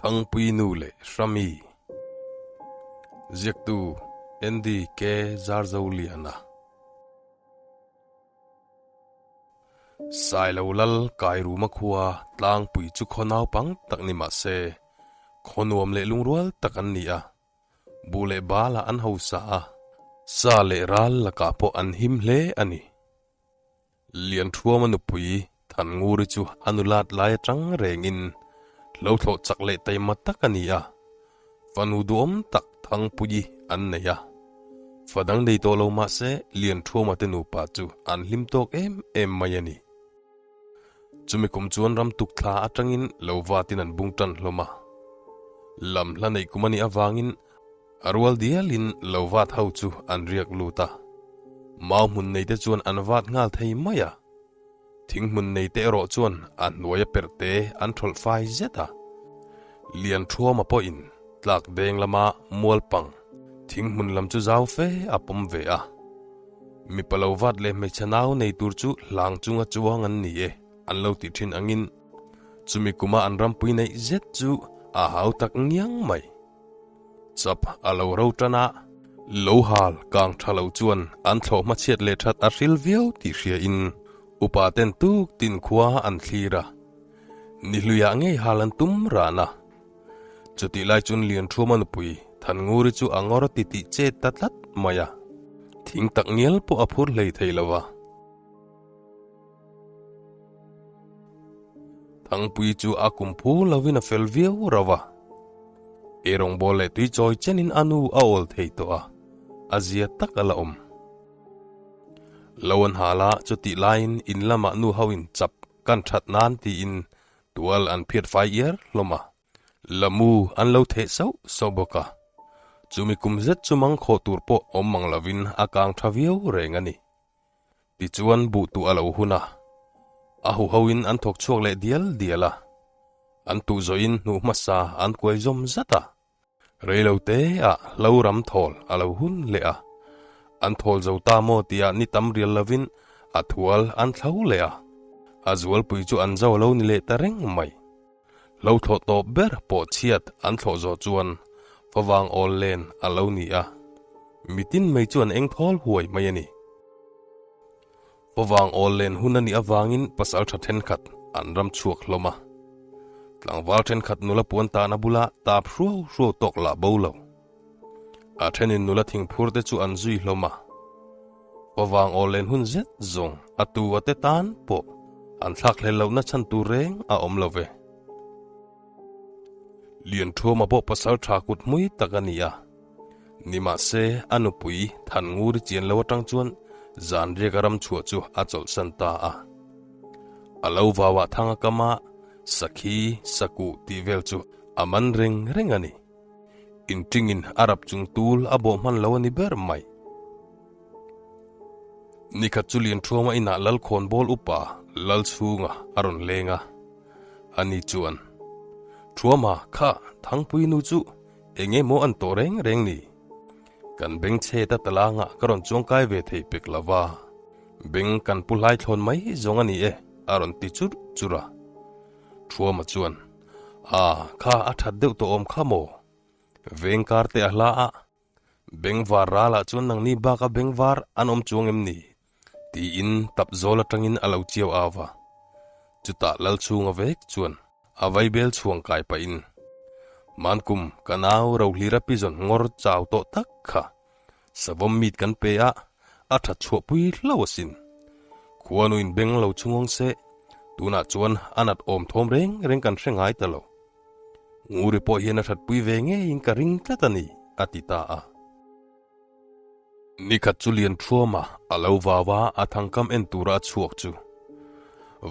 Thangpui nu leh Hrami. Ziaktu Andy K. Zarzoliana. Sailo lal Kairuma khua tlangpui chu khaw naupang tak ni mah se, khaw nuam leh lungrual tak an ni a. Buh leh balah an hausa a, sa leh ral lakah pawh an him hle a ni. Lianthuama nupui Thannguri chu a nulat lai atang rengin lo thlawh chak leh taima tak a ni a, fanu duhawm tak Thangpuii an nei a. Fa dang nei tawh lo mah se Lianthuama te nupa chu an hlim tawk em em mai a ni. Chumi kum chuan ram tuk thla atangin lo vatin an bung tan hlawm a. Lam hla neih kum a nih avangin A rual dialin lo vat ho chu an riak lut a, mau hmun neite chuan an vat nghal thei mai a. Thing hmun neite erawh chuan a hnuaia perhte an thawlh fai zet a. Lian Thuama pawhin tlak deng lama mual pang thing hmun lam chu zau fe a pawm ve a. Mipa lo vat leh hmeichhe nau nei tur chu hlang chunga chuang an ni e an lo tih thin angin chumi kuma an rampui neih zet chu a hau tak ngiang mai. Chap a lo ro tan a, lo hal kang tha lo chuan an thlawh hmachhiat leh that a hril viau tih hria in upa ten tuk tin khua an thlir a, ni hluiah ngei hal an tum ran a. Chutih lai chuan Lianthuma nupui Thannguri chu a ngawr ti tih chet ta tlat mai a, thing tak ngial pawh a phur hlei thei lo va. Thangpui chu a kum phu lovin a fel viau rauh a. Eirawngbawl leh tui chawi chenin a nu a awl thei tawh a, a zia tak a la awm. Lo an hal a, chutih laiin in lamah nu ho in chap kan that nan tiin tual an phiat fai iar hlawm a. Lamu an lo theh sauh sauh bawk a. Chumi kum zet chu mangkhawh tur pawh awm mang lovin a kang tha viau reng a ni. Tichuan buh tuh a lo hun a, a huhoin an thawk chhuak leh dial dial a, an tuh zawhin hnuh hmasa an kuai zawm zat a. Reilo te ah hlo ram thawl a lo hun leh a, an thawl zo ta maw tih ah ni tam rial lovin a thual an thlo leh a, a zualpui chu an zo lo ni leh ta reng mai. Hlo thlawh tawp ber pawh chhiat an thlawh zawh chuan favang awl len a lo ni a, mitin mai chuan eng thawl huai mai a ni. Favang awl len hun a nih avangin pasal tha thenkhat an ram chhuak hlawm a, tlangval thenkhat nula puan tahna bula tap hruau hruau tawk lah bo lo. A thenin nula thingphur te chu an zui hlawm a. Favang aw len hun zet zawng a tu a te tan pawh an thlak hlel lohna chhan tur reng a awm lo ve. Lianthuama pawh pasal tha kut hmui tak a ni a. Nimahse, a nupui Thannguri chian lo atang chuan zanriak a ram chhuah chu a chawlhsan ta a. A lo vauah thang a kam a, sakhi, sakuh tih vel chu a man reng reng a ni. Inṭingin a rap chung tul a bawh hman lo a ni ber mai. Nikhat chu Lianthuama inah Lalkhawnbawl upa Lalchhunga a rawn leng a, ani chuan, Thuama, kha Thangpui nu chu eng emaw an tawh reng reng ni? Kan beng chhet a talangah ka rawn chuangkai ve thei pek lo va, beng kan pu hlai thlawn mai zawng a ni e, a rawn ti churh churh a. Thuama chuan, A, kha a that deuh tawh awm kha maw? Veng kar te a hla a, Bengvar ralah chuan nangni baka bengvar an awm chuang em ni? tiin tap zawl atangin a lo chiau au a. Chutah Lalchhunga vek chuan a vaibel chhuang kai pahin, Mankum, ka nau Rohlira pizawn ngawr chau tawh tak kha Savawm meat kan pe a, a that chhuahpui hlauh asin. Khuanu in beng lo chhungawng se, tunah chuan a nat awm thawm reng reng kan hre ngai ta lo. Nguri pawh hian a thatpui ve ngeiin ka ring tlat a ni, a ti ta a. Nikhat chu Lianthuama a lo vau a, a thangkam en tura a chhuak chu.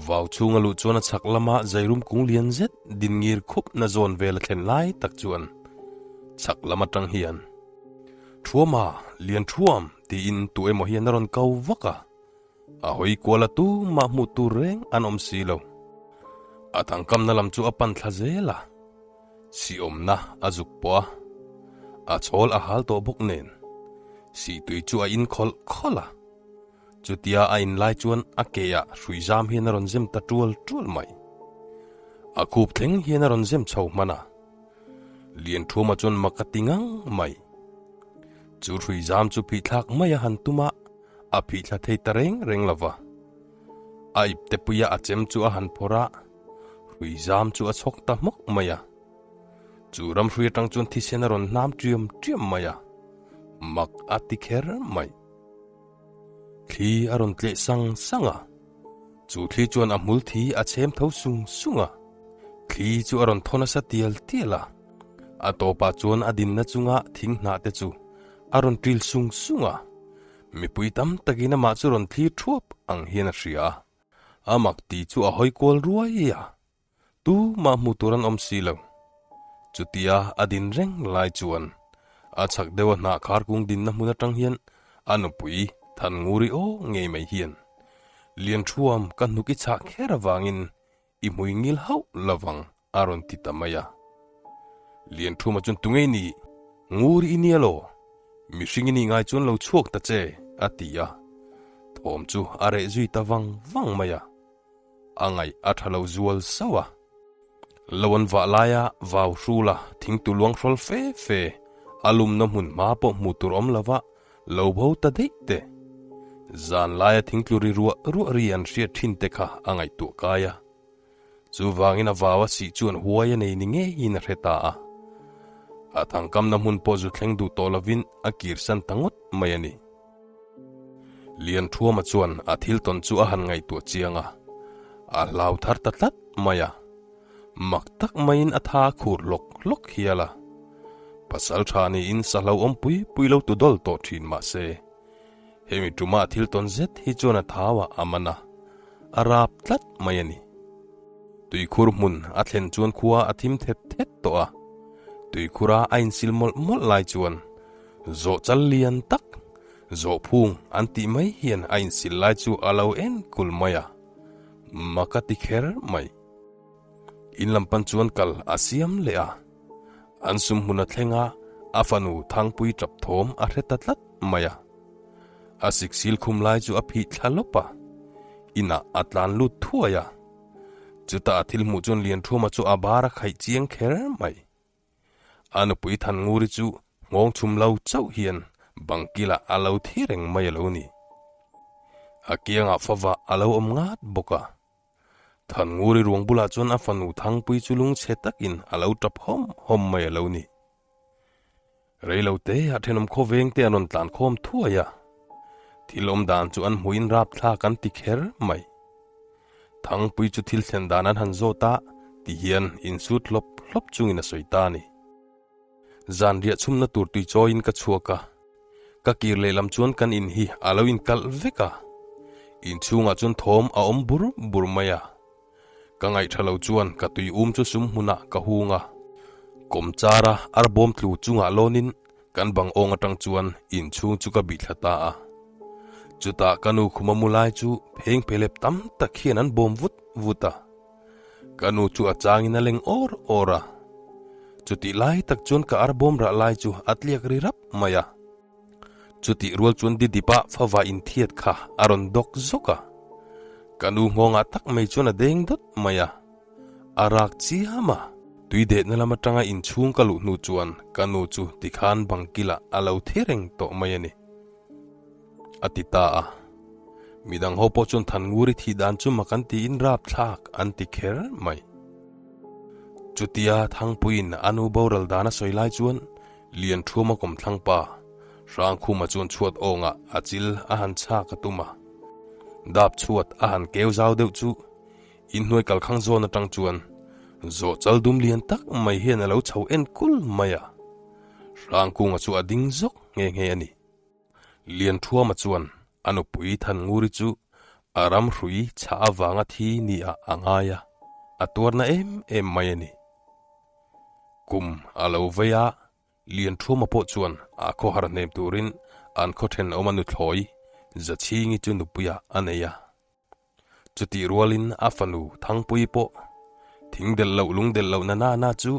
Vau chhunga luh chuan a chhak lama zairum kung lian zet din ngir khup na zawn vel a thlen lai tak chuan chhak lam atang hian Thuama, lian thuam tiin tu emaw hian a rawn kau vak a, a hawi kual a tumah hmuh tur reng an awm si lo. A thangkamna lam chu a pan thla zel a, siawmna a zuk pawh a, a chawl a hal tawh bawk nen sihtui chu a in khawlh khawlh a. Chutia a inlai chuan a ke ah hrui zam hian a rawn zem ta tual tual mai. A khup thleng hian a rawn zem chho hman a. Lianthuma chuan mak a ti ngang mai. Chu hrui zam chu phihthlak mai a han tum a, a phihthla thei ta reng reng lo va. A ipte puia a chem chu a han phawrh a, hrui zam chu a chhawk ta hmawk mai a. Chu ramhrui atang chuan thisen a rawn hnam ṭiam ṭiam mai a, mak a ti kher mai. Thli a rawn tleh sang sang a, chu thli chuan a hmul thi a chhem tho sung sung a. Thli chu a rawn thaw nasa tial tial a, a tawpah chuan a dinna chunga thing hnah te chu a rawn ṭil sung sung a. Mipui tam takin amah chu rawn thlir ṭhuap ang hian a hria a, a mak tih chu a hawi kual ruai a. Tumah hmuh tur an awm si lo. Chutia a din reng lai chuan a chhak deuha hnah khar kung dinna hmun atang hian a nupui Thannguri aw ngei mai hian, Lianṭhuam ka hnuk i chhah kher avangin i hmui ngil hauh lovang a rawn ti ta mai a. Lianṭhuama chuan tunge i nih? Nguri i nia law? Mihring i nih ngai chuan lo chhuak ta che a ti a. Thawm chu a reh zui ta vang vang mai a. A ngaih a tha lo zual sauh a. Lo an vah laia vau hrula thingtu luang hrawl fe fe a lumna hmun hma pawh hmuh tur awm lova lo bo ta daih te. Zan laia thingtlu ri ruah ruah ri an hriat thin te kha a ngaihtuah kai a. Chuvangin a vau a sih chuan huai a nei ni ngeiin a hre ta a. A thangkamna hmun pawh zu thleng duh tawh lovin a kirsan ta ngawt mai a ni. Lianthuama chuan a thil tawn chu a han ngaihtuah chiang a, a hlau thar ta tlat mai a. Mak tak maiin a tha a khur hlawk hlawk hial a. Pasal tha niin sahlo awm pui pui lo tu dawl tawh thin mah se, hemi tuma a thil tawn zet hi chuan a thau ah a man a, a rap tlat mai a ni. Tuikhur hmun a thlen chuan khua a thim thet thet tawh a, tuikhura a insil mawlh mawlh lai chuan Zawh chal lian tak, zawh phung an tih mai hian a insil lai chu a lo en kul mai a, mak a ti kher mai. In lam pan chuan kal a siam leh a, an sum hmun a thleng a, a fanu Thangpui tap thawm a hre ta tlat mai a. A siksil khum lai chu a phih thla lawp a, inah a tlan lut thuai a. Chutah a thil hmuh chuan Lianthuma chu a bar a khaih chiang kher mai. A nupui Thannguri chu nghawng chhum lo chauh hian bang kilah a lo thi reng mai a lo ni. A kiangah favah a lo awm ngat bawk a. Thannguri ruang bulah chuan a fanu Thangpui chu lungchhe takin a lo tap hawm hawm mai a lo ni. Reilo te a thenawm khawveng te an rawn tlan khawm thuai a. Thil awm dan chu an hmuin rapthlak an ti kher mai. Thangpui chu thil thlen dan an han zawt a, ti hian insut hlawp hlawp chungin a sawi ta a ni. Zan riah chhumna tur tui chawiin ka chhuak a, ka kir lehlam chuan kan in hi a lo inkalh vek a, inchhungah chuan thawm a awm bur bur mai a. Ka ngaihṭha lo chuan ka tui um chu sum hmunah ka hung a, kawmchara arbawm tlu chungah lawnin kan bang awng aṭang chuan inchhung chu ka bihthla ta a. Chutah ka nu khuma mu lai chu pheng phelep tam tak hian an bawm vut vut a. Ka nu chu a changin a leng awr awr a. Chutih lai tak chuan ka arbawm rah lai chu a tliak ri rap mai a. Chutih rual chuan Didipa fava inthiat kha a rawn dawk zawk a. Ka nu nghawngah tak mai chuan a deng dawt mai a. A rak chiam a. Tui dehna lam atanga inchhung ka luh hnu chuan ka nu chu tikhan bang kilah a lo thi reng tawh mai a ni. A ti ta a. Midang ho pawh chuan Thannguri thih dan chu mak an tiin rapthlak an ti kher mai. Chutia Thangpuiin a nu boral dan a sawi lai chuan Lianṭhuama kawmthlang pa, Hrangkhuma chuan chhuat awngah a chil a han chhak a tum a. Dap chhuat a han keu zau deuh chu inhnuai kalkhang zawn atang chuan zawh chal dum lian tak mai hian a lo chho en kul mai a. Hrangkunga chu a ding zawk nghe nghe a ni. Lianṭhuama chuan a nupui Thannguri chu a ram hrui chhah avanga thi niah a ngai a, a tuarna em em mai a ni. Kum a lo vei a, Lianṭhuama pawh chuan a khawhar hnem turin an khaw thenawma nuthlawi Zachhingi chu nupuiah a nei a. Chutih rualin a fanu Thangpuii pawh thing delh loh lung delh loh na nana chu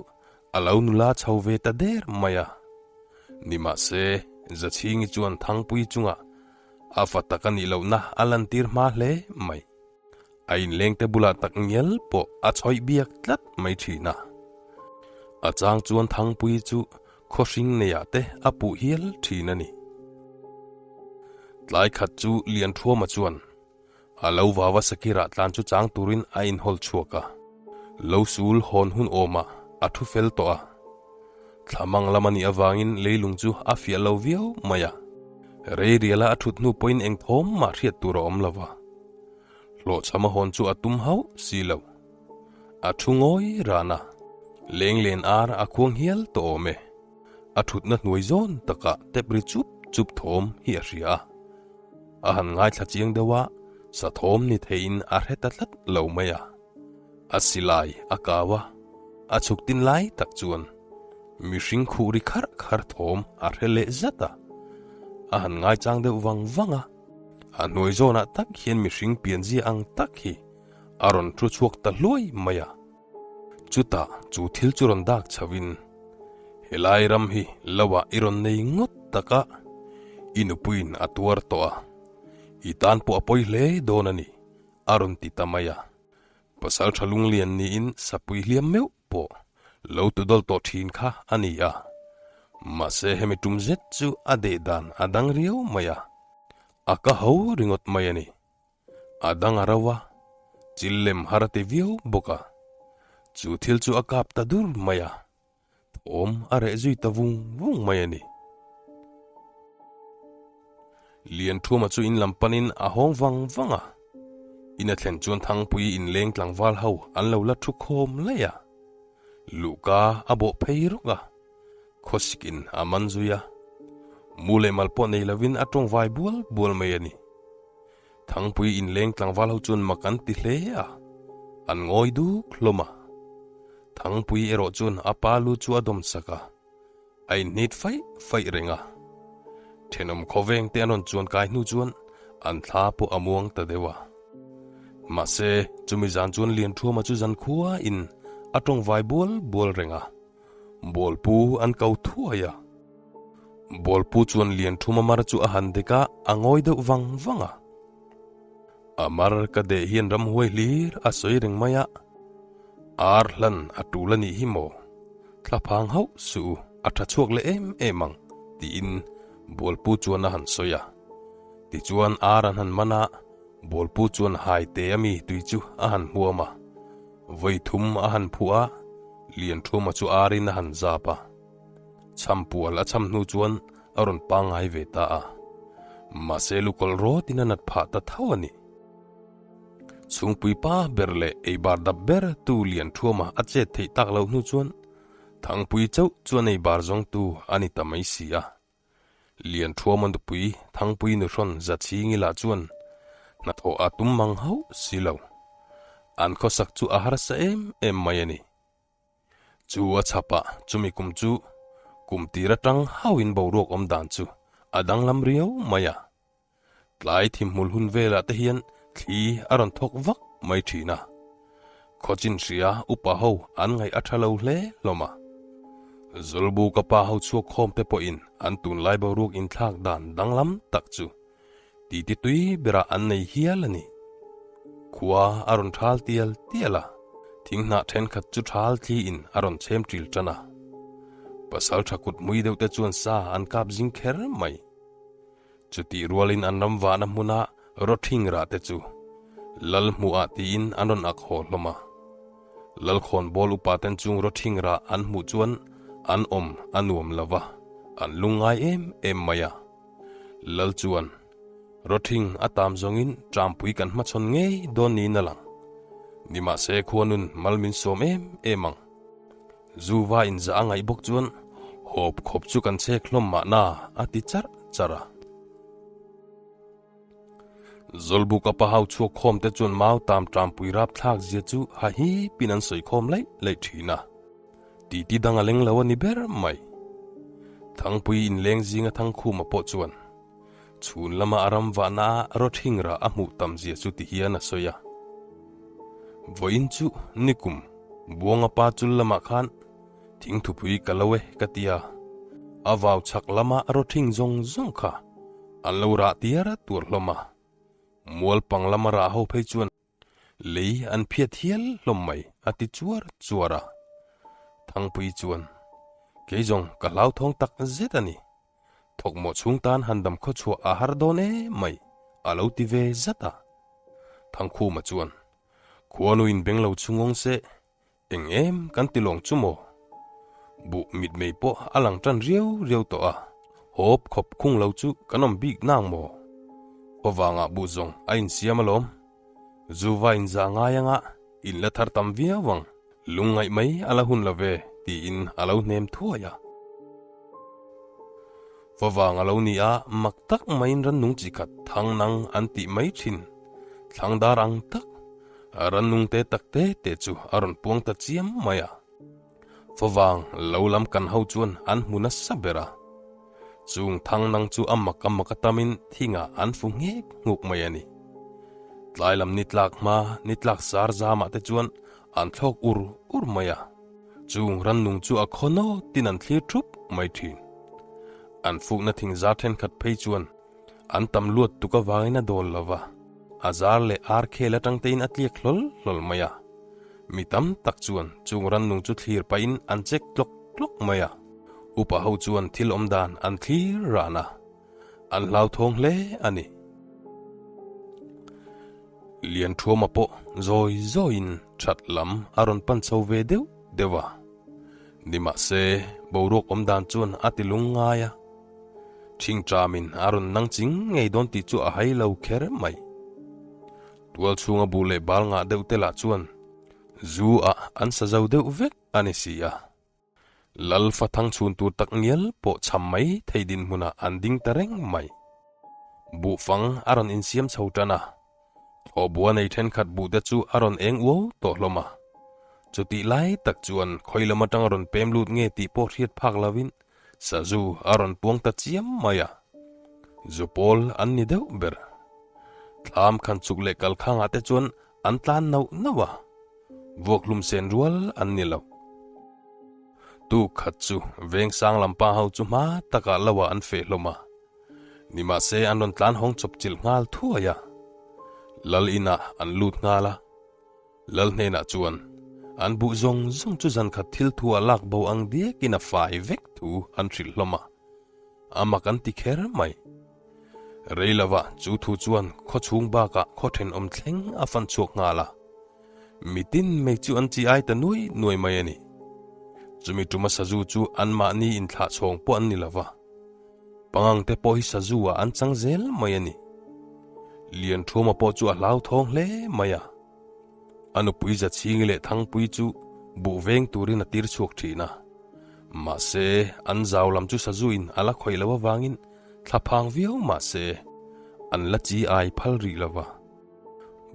a lo nula chho ve ta der mai a. Nimahse, Zachhingi chuan Thangpuii chungah a fa tak a nih lohna a lantir hma hle mai. A inlengte bulah tak ngial pawh a chhawih biak tlat mai thin a. A chang chuan Thangpuii chu khawhring neiah te a puh hial thin a ni. Tlai khat chu Lianthuama chuan a lo vava Sakira tlan chu chang turin a inhawl chhuak a, lo sul hawn hun awmah a thu fel tawh a. Thlamang lam a nih avangin leilung chu a fiah lo viau mai a, rei riala a thut hnu pawhin eng thawm mah hriat tur a awm lo va. Hlawhchham a hawn chu a tum hauh si lo. A thu ngawi ran a, lenglen ar a khuang hial tawh awm e. A thutna hnuai zawn takah tep ri chup chup thawm hi a hria a. A han ngaithla chiang deuh a, sa thawm ni theiin a hre ta tlat lo mai a. A silai a kau a, a chhuk tin lai tak chuan mihring khuh ri kharh kharh thawm a hre leh zat a. A han ngaichang deuh vang vang a, a hnuai zawnah tak hian mihring pianzia ang tak hi a rawn thu chhuak ta hluai mai a. Chutah chu thil chu rawn dak chhoin, Helai ram hi loah i rawn nei ngawt tak a, i nupuiin a tuar tawh a, i tan pawh a pawi hle dawn a ni, a rawn ti ta mai a. Pasal tha lunglian niin sapui hliam meuh pawh lo tu dawl tawh thin kha a ni a. Mahse hemi tum zet chu a deh dan a dang riau mai a, a ka ho ringawt mai a ni. A dang a ro a, chil lem har a ti viau bawk a. Chu thil chu a kap ta dur mai a, thawm a reh zui ta vung vung mai a ni. Lianthuma chu in lam panin a hawng vang vang a, in a thlen chuan Thangpui inleng tlangval ho an lo la thu khawm laih a. Luhka a bawh phei rawk a, khawsikin a man zui a, mu leh mal pawh nei lovin a tawngvai bual bual mai a ni. Thangpui inleng tlangval ho chuan mak an ti hle a, an ngawi duk hlawm a. Thangpui erawh chuan a pa lu chu a dawm sak a, a inhnit faih faih reng a. Thenawm khawveng te an rawn chuan kai hnu chuan an thla pawh a muang ta deuh a. Mahse, chumi zan chuan Lianthuama chu zankhua in a tawngvai bual bual reng a. Bawlpu an ko thuai a. Bawlpu chuan Lianthuma mar chu a han dek a, a ngawi deuh vang vang a. A mar ka deh hian ramhuai hlir a sawi reng mai a, ar hlan a tul a nih hi maw? Thlaphang hauh suh u, a tha chhuak leh em em ang, tiin Bawlpu chuan a han sawi a. Tichuan ar an han man a, Bawlpu chuan haite a mi tui chu a han hmuam a, vawi thum a han phuah a, Lianthuma chu arin a han zap a. Chhampual a chham hnu chuan a rawn pangngai ve ta a, mahse lukawlh rawtin a nat phah ta tho a ni. Chhungpui pa ber leh eibar dap ber tu Lianthuama a chet theih tak loh hnu chuan Thangpui chauh chuan eibar zawngtu a ni ta mai si a. Lianthuama nupui Thangpui nuhrawn Zachhingi lah chuan hnathawh a tum mang hauh si lo. An khawsak chu a harsa em em mai a ni. Chu a chhapah chumi kum chu kum tir atang hauhin boruak awm dan chu a danglam riau mai a. Tlai thimhmul hun velah te hian thli a rawn thawk vak mai thin a. Khawchin hria upa ho an ngaih a tha lo hle hlawm a. Zawlbuka pa ho chhuak khawm te pawhin an tunlai boruak inthlak dan danglam tak chu Titi tui berah an nei hial a ni. Khua a rawn thal tial tial a, thinghnah thenkhat chu thal thliin a rawn chhem ṭil ṭan a. Pasal tha kut mui deuh te chuan sa an kap zing kher mai. Chutih rualin an ram vahna hmuna rawthing rah te chu Lal hmuhah tiin an rawn ak haw hlawm a. Lalkhawnbawl upa ten chung rawthing rah an hmuh chuan an awm a nuam lo va, an lungngai em em mai a. Lal chuan, Rawthing a tam zawngin ṭampui kan hmachhawn ngei dawn niin a lang. Nimahse khuanun mal min sawm em em ang. Zuva inzah a ngaih bawk chuan hawp khawp chu kan chhek hlawm mahna a ti charh charh a. Zawlbuk a pa hau chhuak khawm te chuan mau tam ṭampui rapthlak zia chu hahipin an sawi khawm laih laih ṭhin a. Titi dang a leng lo a ni ber mai. Thangpui inleng zinga Thangkhuma pawh chuan chhun lama a ram vahna a rawthing rah a hmuh tam zia chu ti hian a sawi a. Vawiin chu nikum Buanga pa chul lamah khan thingthupui ka lo e ka ti a, a vau chhak lama rawthing zawng zawng kha an lo rah tiar tuar hlawm a, mualpang lama rah ho phei chuan Lei an phiat hial hlawm mai, a ti chuar chuar a. Thangpui chuan, Kei zawng ka hlauthawng tak zet a ni. Thawkmawh chhung tan han dam khawchhuah a har dawn em mai, a lo ti ve zat a. Thangkhuma chuan, Khuanu in beng lo chhungawng se, eng em kan ti lawng chu maw? Buh mitmei pawh a lang tan riau riau tawh a, hawp khawp khung lo chu kan awm bik nang maw? Khawvangah buh zawng a insiam alawm. Zuva inzah ngai anga in la thar tam viau ang, lungngaih mai a la hun lo ve, tiin a lo hnem thuai a. Favang a lo ni a, mak tak maiin rannung chi khat thang nang an tih mai thin, thlang dar ang tak, rannung te tak te te chu a rawn puang ta chiam mai a. Favang lo lam kan ho chuan an hmu nasa ber a. Chung thang nang chu a mak a mak a tamin thingah an fu nghek nghuk mai a ni. Tlai lam ni tlak hma, ni tlak sar zamah te chuan an thlawk ur ur mai a. Chung rannung chu a khaw nawtin an thlir thup mai thin. An fukna thing zar thenkhat phei chuan an tam luat tuk avangin a dawl lo va, a zar leh ar khel atang tein a tliak hlawl hlawl mai a. Mi tam tak chuan chung rannung chu thlir pahin an chek tlawk tlawk mai a. Upa ho chuan thil awm dan an thlir ran a, an hlauthawng hle a ni. Lianthuama pawh zawi zawiin that lam a rawn pan chho ve deuh deuh a. Nimahse, boruak awm dan chuan a ti lung ngai a. Thingṭamin a rawn nang ching ngei dawn tih chu a hai lo kher mai. Tual chhunga buh leh bal ngah deuh te lah chuan zu ah an sa zo deuh vek a ni si a. Lal fa thang chhun tur tak ngial pawh chham mai thei dinhmunah an ding ta reng mai. Buhfang a rawn insiam chho tan a, thlawhbua nei thenkhat buh te chu a rawn eng uau tawh hlawm a. Chutih lai tak chuan khawi lam atang a rawn pem lut nge tih pawh hriat phak lovin Sazu a rawn puang ta chiam mai a, zu pawl an ni deuh ber. Thlam khan chuk leh kal khangah te chuan an tlan nauh nauh a, vuakhlum sen rual an ni lo. Tuk khat chu veng sang lam pa ho chu hma takah lo ah an feh hlawm a, nimahse an rawn tlan hawng chawp chilh nghal thuai a. Lal inah an lut nghal a. Lal hnenah chuan an buh zawng zawng chu zan khat thil thu ah lak bo ang diakin a fai vek thu an hrilh hlawm a, a mak an ti kher mai. Rei lovah chu thu chuan khaw chhung bakah khaw thenawm thleng a fan chhuak nghal a, mitin mai chu an chi ai ta nuai nuai mai a ni. Chumi tuma sazu chu anmahni inthlah chhawng pawh an ni lova. Pangang te pawh hi sazu ah an chang zel mai a ni. Lianthuma pawh chu a hlauthawng hle mai a. A nupui Zachhingi leh Thangpui chu buh veng turin a tir chhuak thin a. Mahse, an zau lam chu sazu in a la khawih loh avangin thla phang viau mahse, an la chi ai phal rih lo va.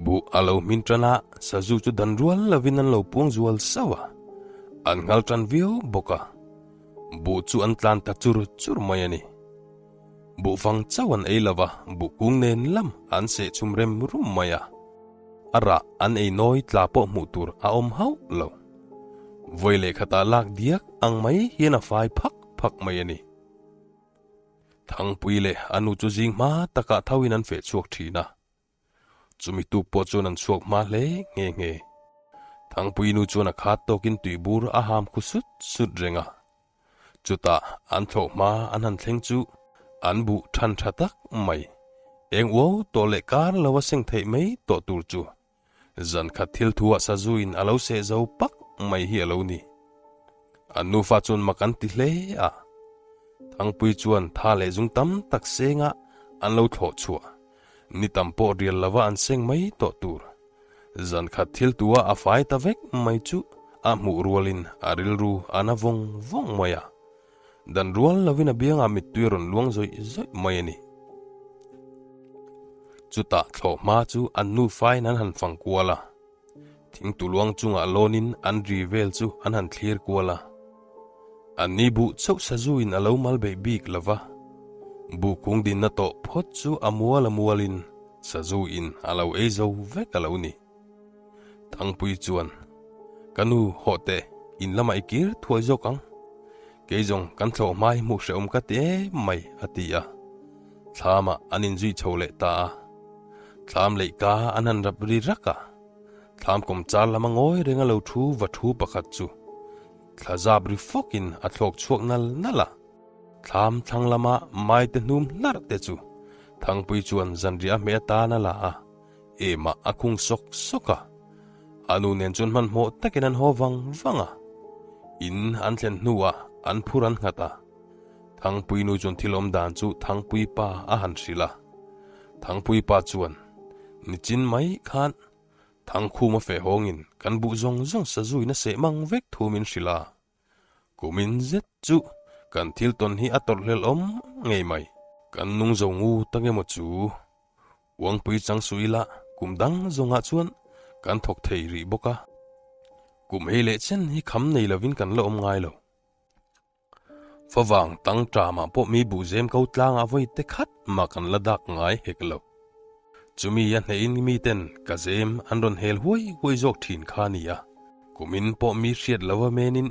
Buh a lo hmin tan a, sazu chu dan rual lovin an lo puang zual sauh a. An nghal tan viau bawk a. Buh chu an tlan ta chur chur mai a ni. Buh fang chauh an ei lo va, buh kung nen lam an seh chhum rem rum mai a. A rah an ei nawi tla pawh hmuh tur a awm hauh lo. Vawi leh khatah lak diak ang mai hian a fai phak phak mai a ni. Thangpui leh a nu chu zing hma takah thoin an feh chhuak thin a. Chumi tuk pawh chuan an chhuak hma hle nghe nghe. Thangpui nu chuan a khat tawkin tuibur a ham khu sut sut reng a. Chutah an thlawh hma an han thleng chu an buh than tha tak mai. Eng uau tawh leh kar lo a seng theih mai tawh tur chu zan khat thil thu ah sazuin a lo seh zo pak mai hi a lo ni. An nufa chuan mak an ti hle a. Thangpui chuan tha leh zung tam tak sengah an lo thlawh chhuah. Ni tam pawh rial lova an seng mai tawh tur. Zan khat thil tua a fai ta vek mai chu a hmuh rualin a rilru a na vawng vawng mai a. Dan rual lovin a biangah mittui a rawn luang zawih zawih mai a ni. Chutah thlawh hma chu an nufain an han fang kual a. Thingtuluang chungah lawnin an ri vel chu an han thlir kual a. An ni buh chauh sazuin a lo mal beih bik lo va, buh kung dinna tawh phawt chu a mual a mualin sazuin a lo ei zo vek a lo ni. Thangpui chuan, Ka nu, hawh teh, in lamah i kir thuai zawk ang. Kei zawng kan thlawh hma hi hmuh hrehawm ka ti em mai, a ti a. Thlamah an inzui chho leh ta a. Thlam leihka an han rap ri rak a. Thlam kawm char lama ngawi renga lo thu va thu pakhat chu. Thla zap ri fawkin a thlawk chhuak nal nal a. Thlam thlang lama maite hnum hlarh te chu Thangpui chuan zanriah a hmeh atan a la a, emah a khung sawk sawk a. A nu nen chuan hmanhmawh takin an haw vang vang a. In an thlen hnuah an phur an nghat a. Thangpui nu chuan thil awm dan chu Thangpui pa a han hrilh a. Thangpui pa chuan, Nichin mai khan Thangkhuma feh hawngin kan buh zawng zawng sazuin a seh mang vek thu min hrilh a. Kumin zet chu kan thil tawn hi a tawrh hlel awm ngei mai. Kan nung zo ngu tak emaw chu? Uangpui chang suh ila kum dang zawngah chuan kan thawk thei rih bawk a. Kum hei leh chen hi kham nei lovin kan la awm ngai lo. Favang tang ṭamah pawh mi buhzem ko tlangah vawi te khat mah kan la dak ngai hek lo. Chumi a hnehin miten ka zem an rawn hel huai huai zawk ṭhin kha a ni a. Kumin pawh mi hriat lo a menin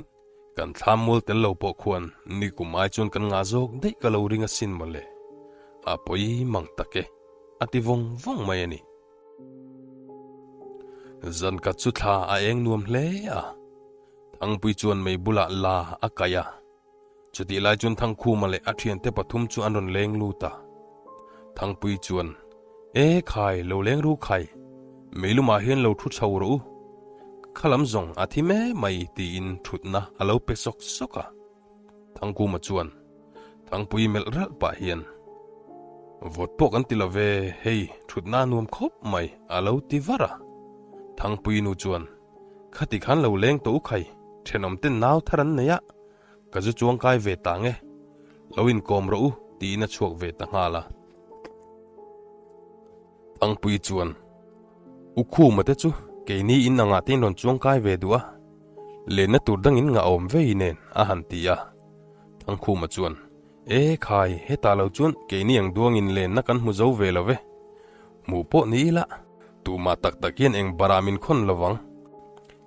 kan thlam mual tel lo pawh khuan nikum ai chuan kan ngah zawk daih ka lo ring asin mawle. A pawi mang tak e, a ti vawng vawng mai a ni. Zan khat chu thla a eng nuam hle a. Thangpui chuan mei bulah la a kaih a. Chutih lai chuan Thangkhuma leh a thiante pathum chu an rawn leng lut a. Thangpui chuan, E khai, lo leng ru khai, mei lumah hian lo thu chho rawh u. Kha lam zawng a thi mai mai tiin thutna a lo pe sawk sawk a. Thangkhuma chuan, Thangpui melh ralh pah hian, Vawt pawh kan ti lo ve, hei thutna a nuam khawp mai a lo ti var a. Thangpui nu chuan, Khati khan lo leng tawh u khai, thenawm ten nau thar an nei a, ka zu chuang kai ve ta nge, lo inkawm rawh u tiin a chhuak ve ta nghal a. Thangpui chuan, U Khuma te chu keini in angah te in rawn chuang kai ve duh a, lenna tur dangin ngah awm vei nen a han ti a. Thangkhuma chuan, E khai, hetah lo chuan keini ang duangin lenna kan hmu zo ve lo ve. Hmuh pawh ni ila, tumah tak tak hian eng barah min khawn lo vang.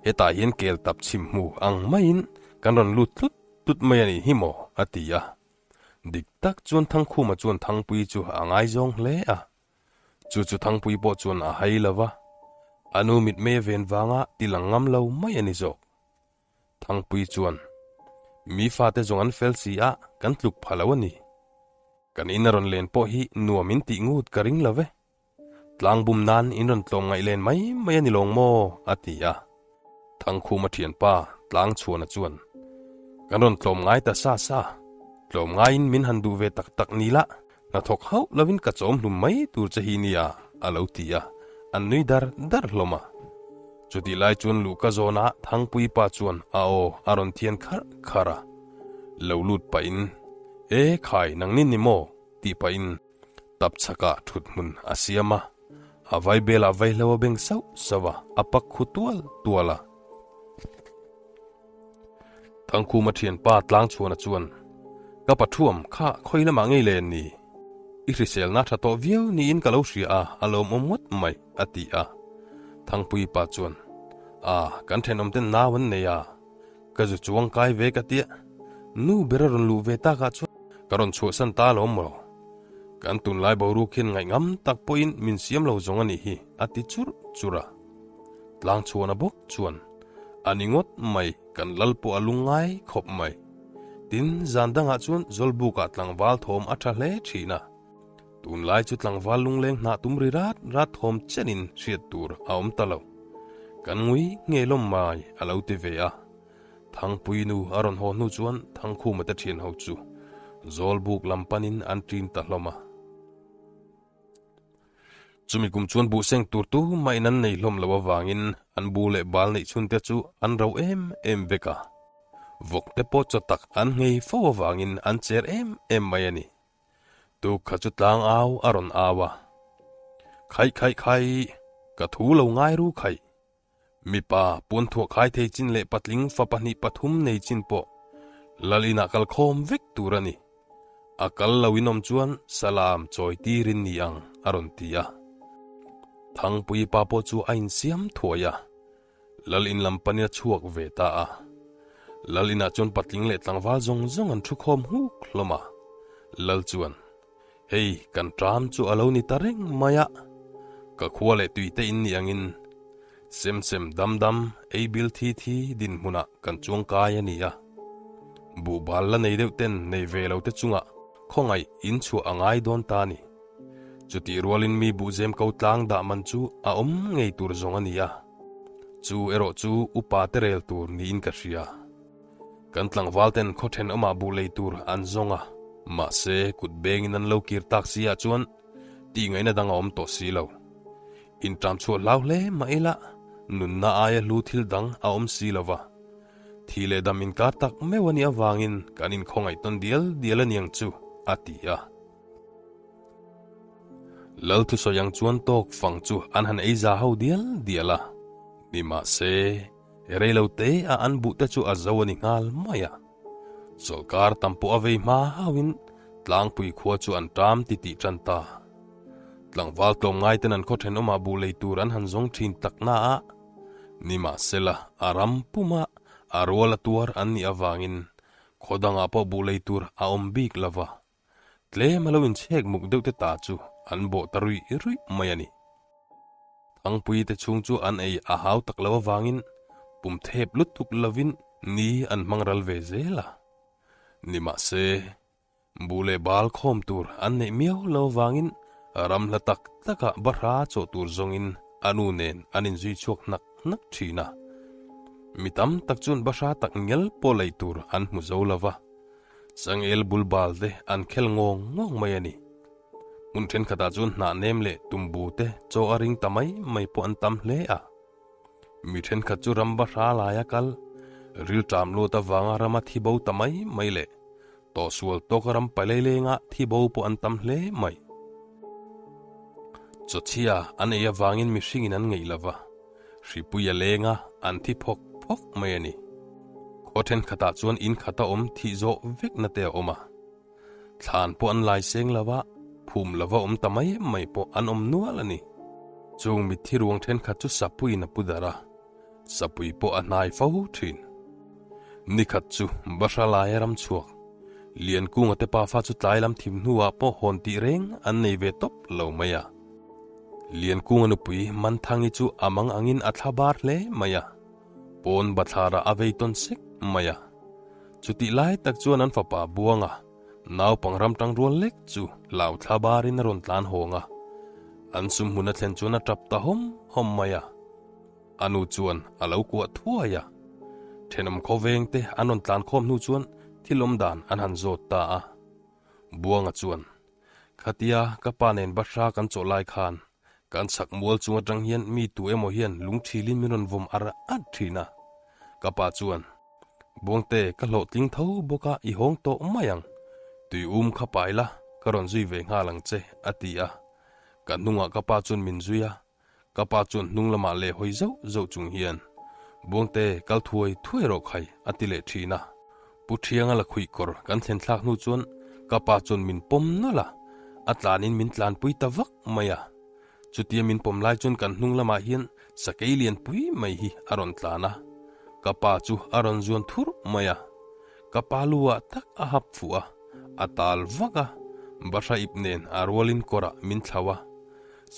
Hetah hian kel tap chhim hmu ang maiin kan rawn lut tlut tlut mai a nih hi maw? a ti a. Dik tak chuan Thangkhuma chuan Thangpui chu a ngaizawng hle a. Chu chu Thangpui pawh chuan a hai lo va, a nu mitmei a ven vanga ti lang ngam lo mai a ni zawk. Thangpui chuan, Mi fate zawng an fel si a, kan tluk pha lo a ni. Kan in a rawn len pawh hi nuam in tih ngut ka ring lo ve. Tlang bum nan in rawn tlawm ngaih len mai mai a ni lawng maw? a ti a. Thangkhuma thianpa Tlang Chhuana chuan, Kan rawn tlawm ngai ta sa sa. Tlawm ngaiin min han duh ve tak tak ni lah. Hnathawk hauh lovin ka chawm hlum mai tur che hi nia, a lo ti a, an nui dar dar hlawm a. Chutih lai chuan luhka zawnah Thangpui pa chuan a aw a rawn thian kharh kharh a. Lo lut pahin, E khai, nangni ni maw? tih pahin tap chhakah thut hmun a siam a, a vaibelah vaihlo a beng sauh sauh a, a pak khu tual tual a. Thangkhuma thianpa Tlangchhuana chuan, Ka pathuam kha khawi lamah ngei len ni? I hriselna tha tawh viau niin ka lo hria a, a lawmawm ngawt mai, a ti a. Thangpui pa chuan, A, kan thenawmten nau an nei a, ka zu chuang kai ve ka tia, nu ber a rawn luh ve takah chuan ka rawn chhuahsan ta alawm maw? Kan tunlai boruak hian ngaihngam tak pawhin min siam lo zawng a nih hi, a ti churh churh a. Tlangchhuana bawk chuan, A ni ngawt mai, kan lal pawh a lung ngai khawp mai. Tin, zan dangah chuan Zawlbukah tlangval thawm a tha hle thin a. Tunlai chu tlangval lungleng hnah tum ri rat rat thawm chenin hriat tur a awm ta lo. Kan ngui nge lawm mai, a lo ti ve a. Thangpui nu a rawn haw hnu chuan Thangkhuma te thian ho chu Zawlbuk lam panin an ṭin ta hlawm a. Chumi kum chuan buhseng tur tu mahin an nei hlawm loh avangin an bu leh bal neih chhunte chu an ro em em vek a. Vawk te pawh chaw tak an nghei fo avangin an cher em em mai a ni. Tuk kha chu tlang au a rawn au a. Khaih khaih khaih, ka thu lo ngai ru khaih. Mipa puanthuah khai thei chin leh patling fa pahnih pathum nei chin pawh lal inah kal khawm vek tur a ni. A kal lo in awm chuan salam chawi tirin ni ang a rawn ti a. Thangpui pa pawh chu a insiam thuai a, lal in lam panin a chhuak ve ta a. Lal inah chuan patling leh tlangval zawng zawng an thu khawm nghuk hlawm a. Lal chuan, Hei kan ṭam chu a lo ni ta reng mai a, ka khua leh tuite in ni angin. Sem sem dam dam, ei bil thi thi dinhmunah kan chuang kai a ni a. Buhbal la nei deuh ten nei ve lo te chungah khawngaih in chhuah a ngai dawn ta a ni. Chutih rualin mi buhzem ko tlang dah man chu a awm ngei tur zawng a ni a. Chu erawh chu upa te rel tur niin ka hria. Kan tlangval ten khaw thenawmah buh lei tur an zawng a, mahse kut bengin an lo kir tak si ah chuan tih ngaihna dang a awm tawh si lo. Inṭam chhuah hlau hle mah ila nunna aia hlu thil dang a awm si lo va. Thi leh dam inkar tak meuh a nih avangin kan inkhawngaih tawn dial dial a niang chu, a ti a. Lal thusawi ang chuan tawk fang chu an han ei za ho dial dial a, nimahse, rei lo te a an buh te chu a zo a ni nghal mai a. Chawlhkar tam pawh a vei hma hauhin tlangpui khua chu an ṭam ti tih ṭan ta. Tlangval tlawmngai ten an khaw ṭhenawmah buh lei tur an han zawng ṭhin tak na a, nimahsela a ram puma a rual a tuar an nih avangin khaw dangah pawh buh lei tur a awm bik lo va. Tlem a lo inchhek muk deuh te ta chu an bawh ta ruih ruih mai a ni. Thangpui te chhung chu an ei a hau tak lo avangin pum thep lutuk lovin ni an hmang ral ve zel a. Nimahse, buh leh bal khawm tur an neih miau lo avangin ram hla tak takah bahra chawh tur zawngin a nu nen an inzui chhuak hnak hnak thin a. Mi tam tak chuan bahra tak ngial pawh lei tur an hmu zo lo va. Changel bul bal te an khel ngawng ngawng mai a ni. Hmun thenkhatah chuan hnah nem leh tumbu te chaw a ring ta mai mai pawh an tam hle a. Mi thenkhat chu ram bahra laia kal, rilṭam luat avanga rama thi bo ta mai mai leh tawhsual tawka ram paileilenga thi bo pawh an tam hle mai. Chawchhia an ei avangin mihringin an ngeih lova. Hripui a leng a, an thi phawk phawk mai a ni. Khaw thenkhatah chuan in khata awm thih zawh vekna te a awm a. Thlan pawh an lai seng lo a, phum lova awm ta mai mai pawh an awm nual a ni. Chung mitthi ruang thenkhat chu Sapuiin a pu darh a, Sapui pawh a hnai fo thin. Nikhat chu Bahra laia ram chhuak, Liankunga te pafa chu tlai lam thim hnuah pawh hawn tih reng an nei ve tawp lo mai a. Liankunga nupui Manthangi chu a mang angin a thla bar hle mai a, pawn bathlarah a vei tawn sek mai a. Chutih lai tak chuan an fapa Buanga, naupang ram tang rual lek chu hlau thla barin a rawn tlan hawng a. An sumhmun a thlen chuan a tap ta hawm hawm mai a. A nu chuan a lo kuah thuai a. Thenawm khawveng te an rawn tlan khawm hnu chuan thil awm dan an han zawt ta a. Buanga chuan, Khatia ka pa nen bahra kan chawh lai khan kan chhak mual chung atang hian mi tu emaw hian lungthilin min rawn vawm ar at thin a. Ka pa chuan, Buangte ka hlawhtling tho bawk a i hawng tawh mai ang. Tui um kha pai la, ka rawn zui ve nghal ang che, a ti a. Ka hnungah ka pa chuan min zui a, Ka pa chuan hnung lamah leh hawi zauh zauh chung hian, Buangte, kal thuai thuai rawh khai, a ti leh thin a. Pu Thianga la khuih kawr kan thlen thlak hnu chuan ka pa chuan min pawm nawlh a, a tlanin min tlanpui ta vak mai a. Chutia min pawm lai chuan kan hnung lamah hian sakei lianpui mai hi a rawn tlan a, ka pa chu a rawn zuan thurh mai a. Ka pa lu ah tak a hap fuh a, a tal vak a, bahra ip nen a rualin kawrah min thlau a.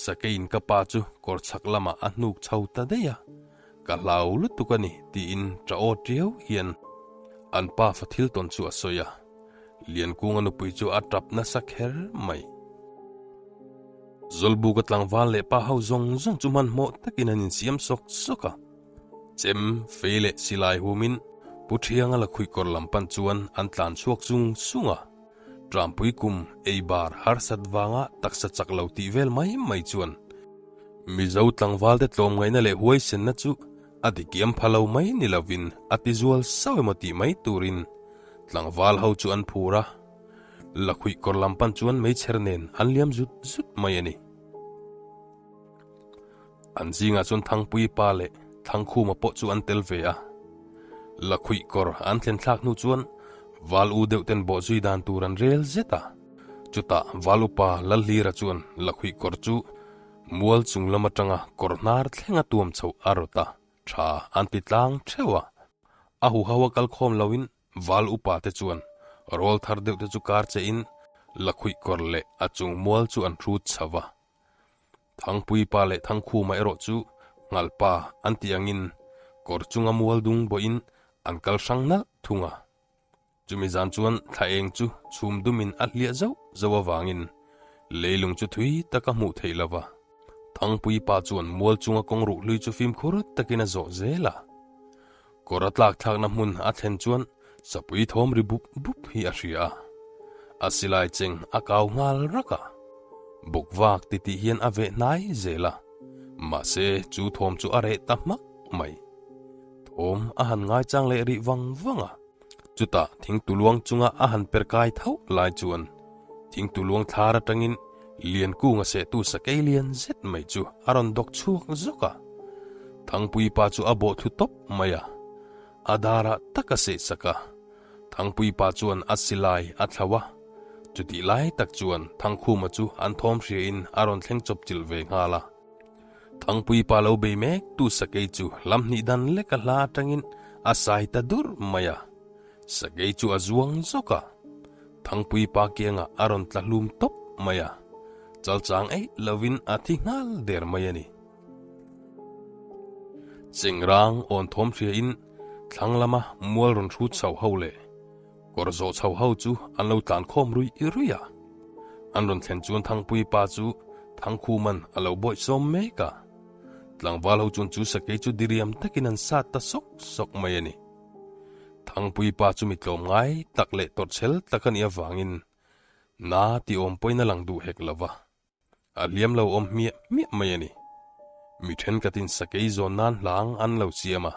Sakeiin ka pa chu kawr chhak lamah a hnuk chho ta daih a, ka hlau lutuk a ni tiin ṭa aw ṭiau hian an pa fa thil tawn chu a sawi a, Liankunga nupui chu a ṭap nasa kher mai. Zawlbuka tlangval leh pa ho zawng zawng chu hmanhmawh takin an insiam sawk sawk a, chem, fei leh silai humin Pu Ṭhianga lakhuih kawr lam pan chuan an tlan chhuak zung zung a. Trampui kum ei bar harsat vanga taksa chak lo tih vel mai mai chuan Mizo tlangvalte tlawmngaihna leh huaisenna chu a tikiam pha lo mai ni lovin a tizual sauh emaw tih mai turin tlangval ho chu an phur a, lakhuih kawr lam pan chuan meichher nen an liam zut zut mai a ni. An zingah chuan Thangpui pa leh Thangkhuma pawh chu an tel ve a. Lakhuih kawr an thlen thlak hnu chuan Val u deuh ten bawhzui dan tur an rel zet a. Chutah Val upa Lalhlira chuan Lakhuih kawr chu mual chung lam atanga kawr hnar thlenga tuam chhoh a rawt a, tha an ti tlang theuh a. A huho a kal khawm loin Val upa te chuan rawl thar deuh te chu kar che in Lakhuih kawr leh a chung mual chu an hrut chho va. Thangpui pa leh Thangkhuma erawh chu Nghalpa an tih angin kawr chunga mual dung bawhin an kal hrang nalh thung a. Chumi zan chuan thla eng chu chhum dumin a hliah zauh zauh avangin leilung chu thui tak a hmuh theih lo va. Thangpui pa chuan mual chunga kawng ruh hlui chu fimkhur takin a zawh zel a. Kawr a tlak thlakna hmun a thlen chuan sapui thawm ri bup bup hi a hria a. A silai cheng a kau nghal rak a. Bawk vak titih hian a veh hnai zel a. Mahse chu thawm chu a reh ta hmak mai. Thawm a han ngaichang leh rih vang vang a. Chutah thingtuluang chunga a han per kai thauh lai chuan thingtuluang thlar atangin Liankunga sehtu sakei lian zet mai chu a rawn dawk chhuak zawk a. Thangpui pa chu a bawh thlu tawp mai a, a darah tak a sehsak a. Thangpui pa chuan a silai a thlauh a, chutih lai tak chuan Thangkhuma chu an thawm hriain a rawn thleng chawp chilh ve nghal a. Thangpui pa lo bei mek tu sakei chu lam hnih dan lek a hla atangin a sai ta dur mai a. Sakei chu a zuang zawk a. Thangpui pa kiangah a rawn tla hlum tawp mai a. Chalchang eih lovin a thi nghal der mai a ni. Chengrang awn thawm hriain thlang lama mual rawn hrut chho ho leh Kawr zawh chho ho chu an lo tlan khawm ruih ruih a. An rawn thlen chuan Thangpui pa chu Thangkhuman a lo bawih sawm mek a. Tlangval ho chuan chu sakei chu diriam takin an sat ta sawk sawk mai a ni. Thangpui pa chu mi tlawm ngai tak leh tawrhchhel tak a nih avangin na ti awm pawhin a lang duh hek lo va. A hliam lo awm hmiah hmiah mai a ni. Mi thenkhatin sakei zawn nan hlang an lo siam a.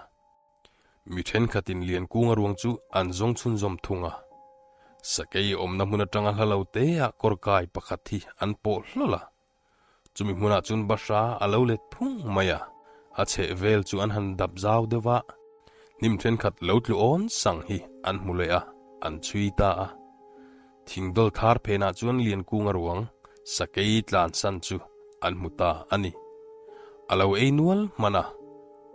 Mi thenkhatin Liankunga ruang chu an zawng chhunzawm thung a. Sakei awmna hmun atanga hla lo teah kawr kai pakhat hi an pawh hlawl a. Chumi hmunah chuan bahra a lo let phung mai a, a chheh vel chu an han dap zau deuh a. Hnim thenkhat lo tlu awn sang hi an hmu leh a, an chhui ta a. Thingdawl thar phenah chuan Liankunga ruang sakei tlansan chu an hmu ta a ni. A lo ei nual hman a,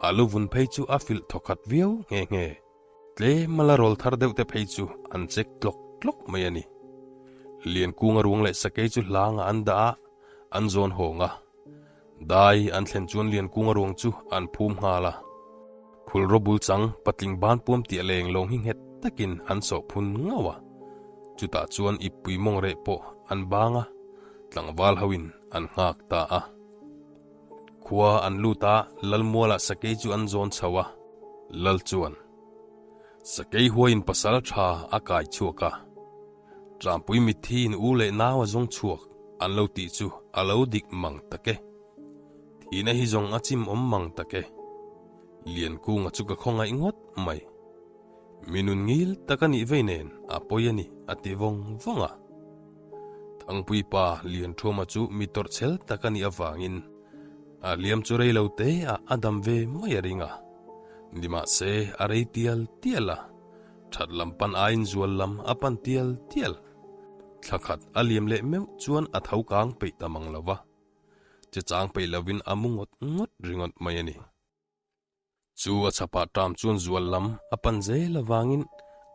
a lu vun phei chu a filh thawkhat viau nghe nghe. Tlem a la rawl thar deuh te phei chu an chek tlawk tlawk mai a ni. Liankunga ruang leh sakei chu hlangah an dah a, an zawn hawng a. Dai an thlen chuan Liankunga ruang chu an phum nghal a. Phulraw bul chang patling ban puam tih a leng lawng hi nghet takin an sawh phun ngauh a. Chutah chuan ippui mawng reh pawh an bang a, tlangval hoin an nghak ta a. Khua an lut a, Lalmualah sakei chu an zawn chho a, Lal chuan sakei huaiin pasal tha a kai chhuak a. Ṭampui mitthi in u leh nau a zawng chhuak an lo tih chu a lo dik mang tak e. Thihna hi zawng a chim awm mang tak e. Liankunga chu ka khawngaih ngawt mai. Mi nun ngil tak a nih vei nen a pawi a ni a ti vawng vawng a. Thangpui pa Lianṭhuama chu mi tawrhchhel tak a nih avangin a hliam chu rei lo te ah a dam ve mai a ring a. Nimahse a rei tial tial a. That lam pan aiin zual lam a pan tial tial. Thla khat a liam leh meuh chuan a tho kang peih ta mang lo va. Che chang peih lovin a mu ngawt ngawt ringawt mai a ni. Chu a chhapah ṭam chuan zual lam a pan zel avangin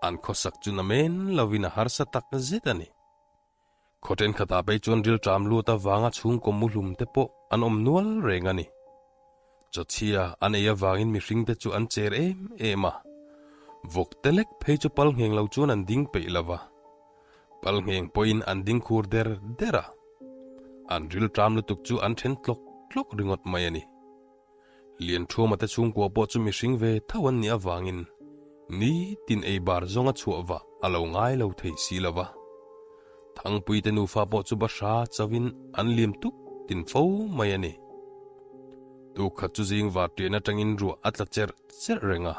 an khawsak chu na men lovin a harsa tak zet a ni. Khaw ṭhenkhatah phei chuan rilṭam lut avanga chhungkaw muhlum te pawh an awm nual reng a ni. Chawchhia an ei avangin mihringte chu an cher em em a, vawk te lek phei chu pal ngheng lo chuan an ding peih lo va, pal ngheng pawhin an ding khur der der a, an rilṭam lutuk chu an ṭhen tlawk tlawk ringawt mai a ni. Lianṭhuama te chhungkua pawh chu mihring ve tho an nih avangin nitin ei bar zawnga chhuah vah a lo ngai lo thei si lo va. Thangpui te nufa pawh chu bahra chauhin an liam tuk tin fo mai a ni. Tukkhat chu zing var ṭian aṭangin ruah a tla cherh cherh reng a.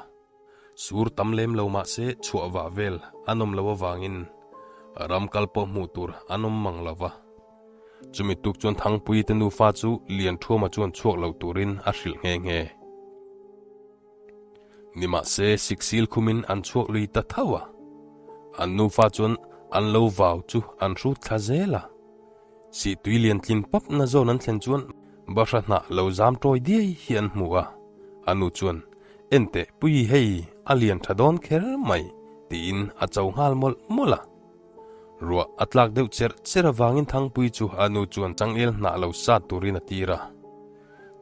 Sur tam lem lo mah se chhuah vah vel an awm lo avangin ram kal pawh hmuh tur an awm mang lo va. Chumi tuk chuan Thangpui te nufa chu Lianṭhuama chuan chhuak lo turin a hrilh nghe nghe. Nimahse siksil khumin an chhuak lui ta tho a. An nufa chuan an lo vau chu an hrut thla zel a. Sihtui lian tlin pap na zawn an thlen chuan bahra hnah lo zam tawi diai hi an hmu a, a nu chuan, Enteh pui hei a lian tha dawn kher mai, tiin a cho nghal mawlh mawlh a. Ruah a tlak deuh cherh cherh avangin Thangpui chu a nu chuan changel hnah lo sat turin a tir a.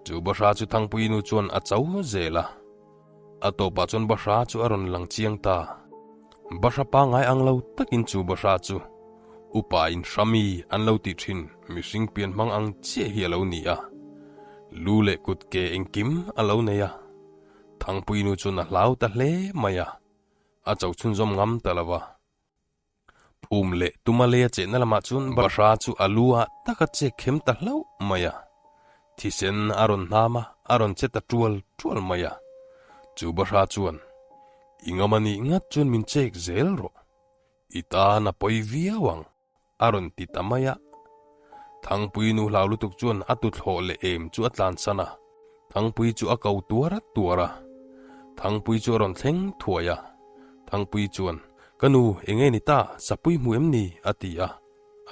Chu bahra chu Thangpuii nu chuan a cho zel a. A tawpah chuan bahra chu a rawn lang chiang ta. Bahra pangngai ang lo takin chu bahra chu upa in hrami an lo tih thin mihring pian hmang ang chiah hi a lo ni a. Lu leh kut ke engkim a lo nei a. Thangpuii nu chuan a hlau ta hle mai a. A cho chhunzawm ngam ta lo va. Phum leh tuma lei a chehna lamah chuan bahra chu a lu ah tak a chek khem ta hlauh mai a. Thisen a rawn hnam a, a rawn che ta tual tual mai a. Chu bahra chuan, I ngam a nih ngat chuan min chek zel rawh. I tan a pawi viau ang. A rawn ti ta mai a. Thangpui nu hlau lutuk chuan a tuthlawh leh em chu a tlansan a, Thangpui chu a ko tuar a tuar a. Thangpui chu a rawn thleng thuai a. Thangpui chuan, Ka nu, eng nge ni ta, sapui hmu em ni? a ti a.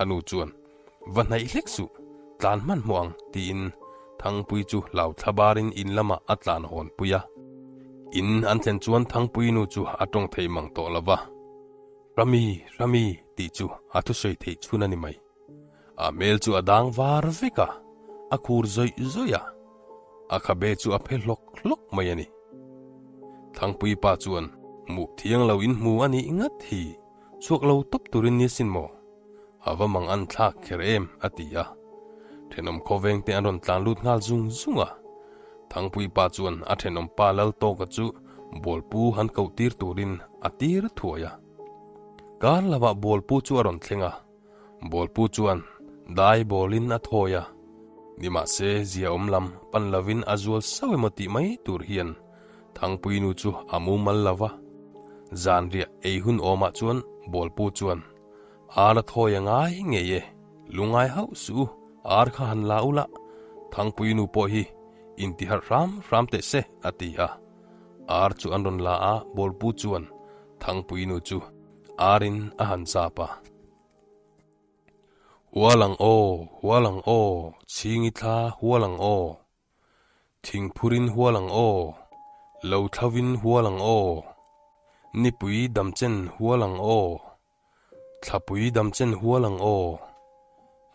A nu chuan, Va hnaih hlek suh, tlan hmanhmawh ang, tiin Thangpui chu hlau thla barin in lamah a tlan hawn pui a. In an thlen chuan Thangpui nu chu a tawng thei mang tawh lo va. Rami, Rami tih chu a thusawi theih chhun a ni mai. A hmel chu a dang var vek a, a khur zawih zawih a, a khabe chu a phe hlawk hlawk mai a ni. Thangpui pa chuan hmuh thiang lo in hmu a nih ngat hi chhuak lo tawp turin ni asin maw? A va mang an thlak kher em? a ti a. Thenawm khawveng te an rawn tlan lut nghal zung zung a. Thangpui pa chuan a thenawm pa Laltawka chu Bawlpu han koh tir turin a tir thuai a. Kar lovah Bawlpu chu a rawn thleng a. Bawlpu chuan dai bawlin a thawi a. Nimahse zia awm lam pan lovin a zual sauh emaw tih mai tur hian Thangpui nu chu a mumal lo va. Zanriah ei hun awmah chuan Bawlpu chuan Ar a thawi a ngai ngei e, lungngai hauh suh u, ar kha han la ula, Thangpui nu pawh hi intiharh hram hram teh se, a ti a. Ar chu an rawn la a, Bawlpu chuan Thangpui nu chu arin a han chap a. Hual ang aw, hual ang aw, chhingi thla hual ang aw. Thingphurin hual ang aw, lo thlavin hual ang aw, nipui damchen hual ang aw. Thlapui damchen hual ang aw,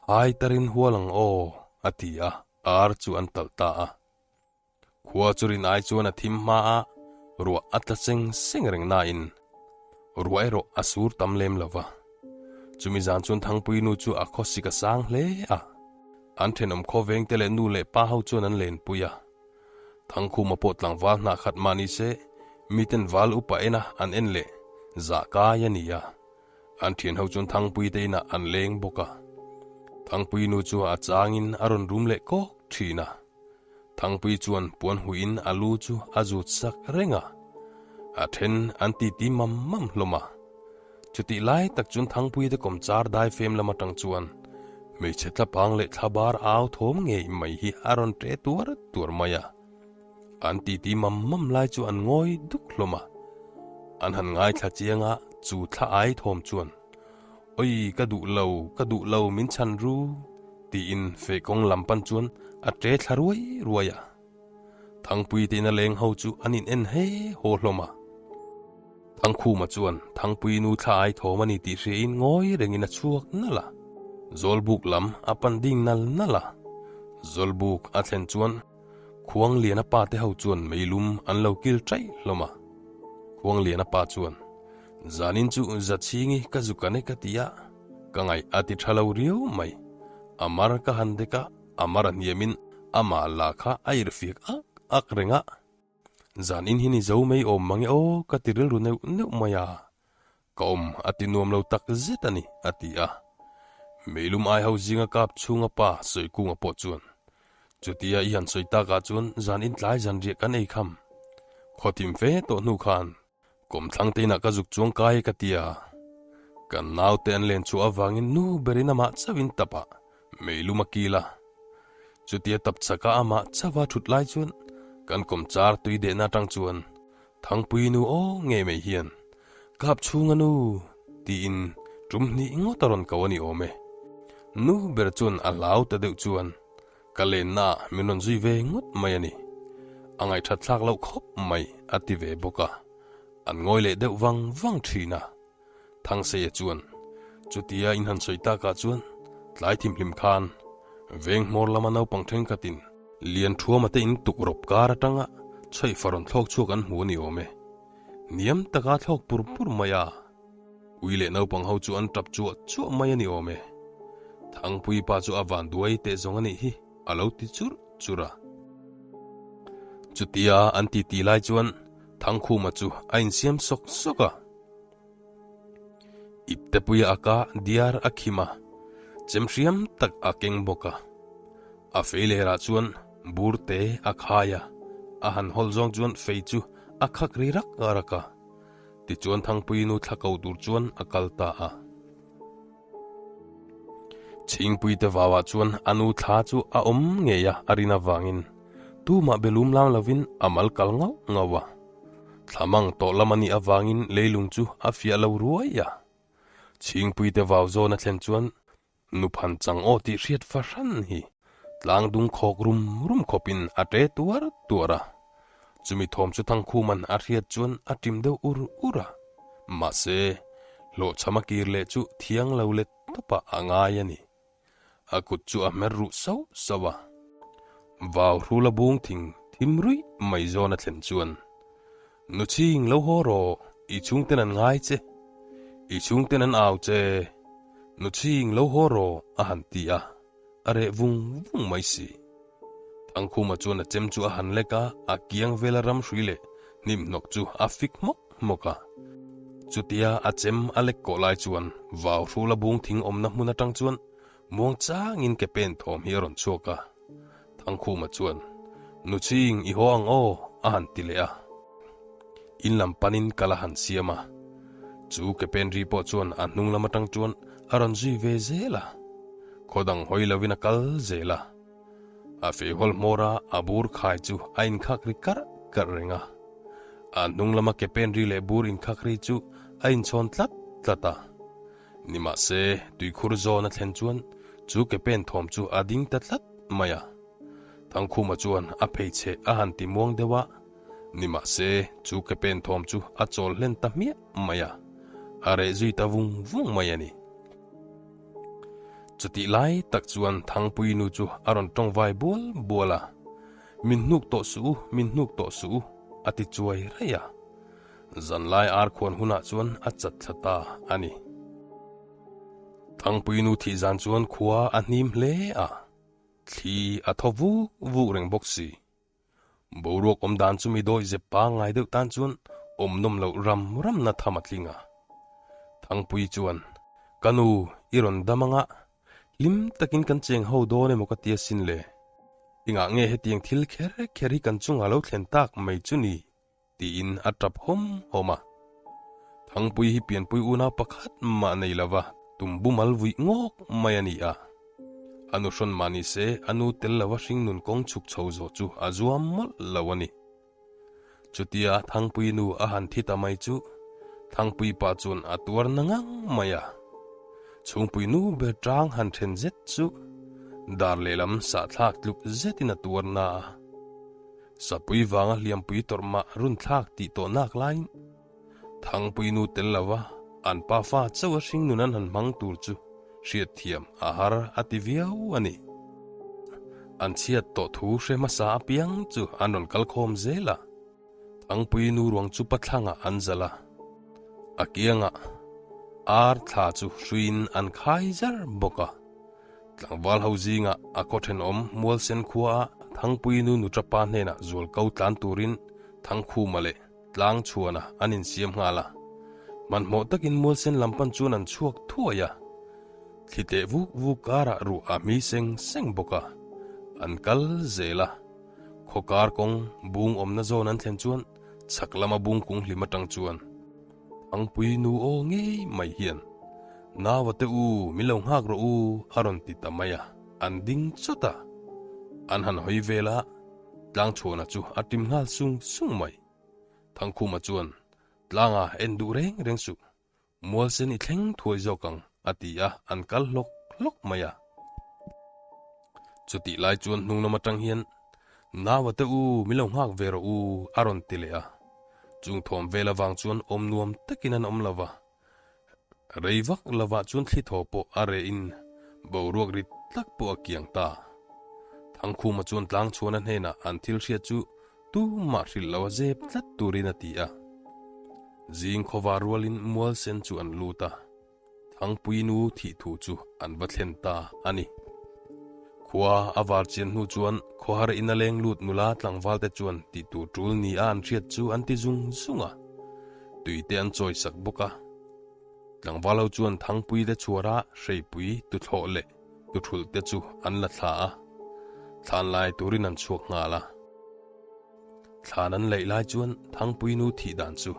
hai tarin hual ang aw, a ti a, ar chu an talh ta a. Khua chu rin ai chuan a thim hma a, ruah a tla seng seng reng nain ruah erawh a sur tam lem lo va. Chumi zan chuan Thangpui nu chu a khawsik a sang hle a, an thenawm khawvengte leh nu leh pa ho chuan an lenpui a. Thangkhuma pawh tlangval hnah khat mah ni se, miten val upa ena an en leh zah kai a ni a. An thian ho chuan Thangpui te inah an leng bawk a. Thangpui nu chu a changin a rawn rum leh kawk thin a. Thangpui chuan puan huiin a lu chu a zut sak reng a. A then an titi mam mam hlawm a. Chutih lai tak chuan Thangpuite kawmchar daifem lam atang chuan hmeichhe tlapang leh thlabar au thawm ngei mai hi a rawn ṭe tuar tuar mai a. An titi mam mam lai chu an ngawi duk hlawm a. An han ngaithla chiang a, chu thla ai thawm chuan, Oi, ka duh lo, ka duh lo, min chhan ru, tiin feh kawng lam pan chuan a ṭe thla ruai ruai a. Thangpui te ina leng ho chu an in en he haw hlawm a. Thangkhuma chuan Thangpui nu thla ai thawm a ni tih hria in ngawi rengin a chhuak nalh a. Zawlbuk lam a pan ding nal nalh a. Zawlbuk a thlen chuan Khuangliana pa te ho chuan meilum an lo kil chaih hlawm a. Khuangliana pa chuan, Zanin chu Zachhingi ka zuk an e ka ti a, ka ngaih a ti tha lo riau mai. A mar ka han dek a, A mar a hniamin amah la kha a irhfiak ak ak reng a. Zan in hi ni zo mai awm mange aw ka ti rilru neuh neuh mai a. Ka awm a ti nuam lo tak zet a ni, a ti a. Meilum ai ho zinga kap chhunga pa Sawikunga pawh chuan, Chutia i han sawi takah chuan zan in tlai zan riah kan ei kham. Khawthim fe tawh hnu khan Kawmthlang te inah ka zuk chuang kai ka ti a, kan naute an len chhuah avangin nu berin amah chauhin tapah meilum a kil a. Chutia tap chaka amah chauha thut lai chuan kan kawmchar tui dehna atang chuan Thangpui nu aw ngei mai hian Kap chhunga nu tiin tum hnih ngawt a rawn ko a ni awm e. Nu ber chuan a hlau ta deuh chuan Ka lenna ah min rawn zui ve ngawt mai a ni. A ngaihthat thlak loh khawp mai a ti ve bawk a. An ngawi leh deuh vang vang thin a. Thangseia chuan, Chutia in han sawi takah chuan tlai thimhlim khan veng hmawr lama naupang thenkhatin. Lianthuama te in tuk rawp kar atanga chhaih fa rawn thlawk chhuak an hmu a ni awm e. Hniam taka thlawk pur pur mai a. Ui leh naupang ho chu an tap chuah chuah mai a ni awm e. Thangpui pa chu a van duai teh zawng a nih hi a lo ti churh churh a. Chutia an titi lai chuan Thangkhuma chu a insiam sawk sawk a. Iptepuia a ka diar a khim a, chem hriam tak a keng bawk a. A fei lerah chuan bur te a khai a, a han hawl zawng chuan fei chu a khak ri rak rak a. Tichuan Thangpui nu thla ko tur chuan a kal ta a. Chhingpui te vauah chuan a nu thla chu a awm ngei a a rin avangin tumah be lum lam lovin a mal kal ngauh ngauh a. Thla mang tawh lam a nih avangin leilung chu a fiah lo ruai a. Chhingpui te vau zawn a thlen chuan Nuphan chang aw tih hriat fahran hi tlang dung khawk rum rum khawpin a ṭe tuar tuar a. Chumi thawm chu Thangkhuman a hriat chuan a ṭim deuh ur ur a. Mahse, hlawhchham a kir leh chu thiang lo let tawpah a ngai a ni. A kut chu a hmer ruh sauh sauh a. Vau hrula bung thing thim ruih mai zawn a thlen chuan, Nuchhing lo haw rawh, i chhungten an ngai che, i chhungten an au che, Nuchhing lo haw rawh a han ti a, a reh vung vung mai si. Thangkhuma chuan a chem chu a han lek a, a kiang vela ram hrui leh hnim hnawk chu a fik hmawk hmawk a. Chutia a chem a lek kawh lai chuan vau hrula bung thing awmna hmun atang chuan muang changin ke pen thawm hi a rawn chhuak a. Thangkhuma chuan, Nuchhing i haw ang aw a han ti leh a. In lam panin kal a han siam a. Chu ke pen ri pawh chuan a hnung lam atang chuan a rawn zui ve zel a. Khaw dang hawi lovin a kal zel a. A feihawl hmawr a a bur khai chu a inkhak ri karh karh reng a. A hnung lama ke pen ri leh bur inkhak ri chu a inchhawn tlat tlat a. Nimahse, tuikhur zawn a thlen chuan chu ke pen thawm chu a ding ta tlat mai a. Thangkhuma chuan a pheichheh a han ti muang deuh a. Nimahse, chu ke pen thawm chu a chawl hlen ta hmiah mai a. A reh zui ta vung vung mai a ni. Chutih lai tak chuan Thangpui nu chu a rawn tawngvai bual bual a, Min hnuk tawh suh u, min hnuk tawh suh u, a ti chuai raih a. Zanlai ar khuan hunah chuan a chat thla ta a ni. Thangpui nu thih zan chuan khua a hnim hle a, thli a thaw vuk vuk reng bawk si. Boruak awm dan chu mi dawi zep pangngai deuh tan chuan awm nawm loh ram ramna tham a tling a. Thangpui chuan, Ka nu, i rawn dam anga, hlim takin kan cheng ho dawn emaw ka ti asin le. Engah nge hetiang thil kher kher hi kan chungah lo thlen tak mai chu ni? Tiin a tap hawm hawm a. Thangpui hi pianpui unau pakhat mah nei lova tumbu mal vuih ngawk mai a ni a. A nu hrawn mah ni se a nu tel lova hringnun kawng chhuk chho zawh chu a zuam mawlh lo a ni. Chutia Thangpui nu a han thi ta mai chu Thangpui pa chuan a tuar na ngang mai a. Chhungpui nu ber tang han then zet chu dar lehlam sahthlak tluk zetin a tuar na a. Sapui vanga hliampui tawrh mah run thlak tih tawh nak laiin Thangpui nu tel lova an pa fa chauh a hringnun an han hmang tur chu hriatthiam a har a ti viau a ni. An chhiat tawh thu hre hmasa apiang chu an rawn kal khawm zel a, Thangpui nu ruang chu pathlangah an zalh a, a kiangah ar thla chu hruiin an khai zar bawk a. Tlangval ho zingah a khaw thenawm Mualsen khuaah Thangpui nu Nuṭapa hnenah zual ko tlan turin Thangkhuma leh Tlangchhuana an insiam nghal a. Hmanhmawh takin Mualsen lam pan chuan an chhuak thuai a. Thli teh vuk vuk karah ruah a hmi seng seng bawk a. An kal zel a. Khaw kar kawng bung awmna zawn an thlen chuan chhak lama bung kung hlim atang chuan Thangpui nu aw ngei mai hian, Naua te u, min lo nghak rawh u, a rawn ti ta mai a, an ding chawt a. An han hawi vel a, Tlangchhuana chu a tim nghal sung sung mai. Thangkhuma chuan, Tlanga en duh reng reng suh, Mualsen i thleng thuai zawk ang, a ti a, an kal hlawk hlawk mai a. Chutih lai chuan hnung lam atang hian, Naua te u, min lo nghak ve rawh u, a rawn ti leh a. Chung thawm vel avang chuan awm nuam takin an awm lo va. Rei vak lovah chuan thli thaw pawh a reh in boruak rit tak pawh a kiang ta. Thangkhuma chuan Tlangchhuana hnenah an thil hriat chu tumah hrilh lo a zep tlat turin a ti a. Zing khawva rualin mual sen chu an lut a. Thangpui nu thih thu chu an va thlen ta a ni. Khua a var chian hnu chuan khawhar ina leng lut nula tlangval te chuan tih tur tul ni a an hriat chu an ti zung zung a, tui te an chawi sak bawk a. Tlangval ho chuan Thangpui te chhuara hreipui tuthlawh leh tuthulh te chu an la thla a, thlan lai turin an chhuak nghal a. Thlan an laih lai chuan Thangpui nu thih dan chu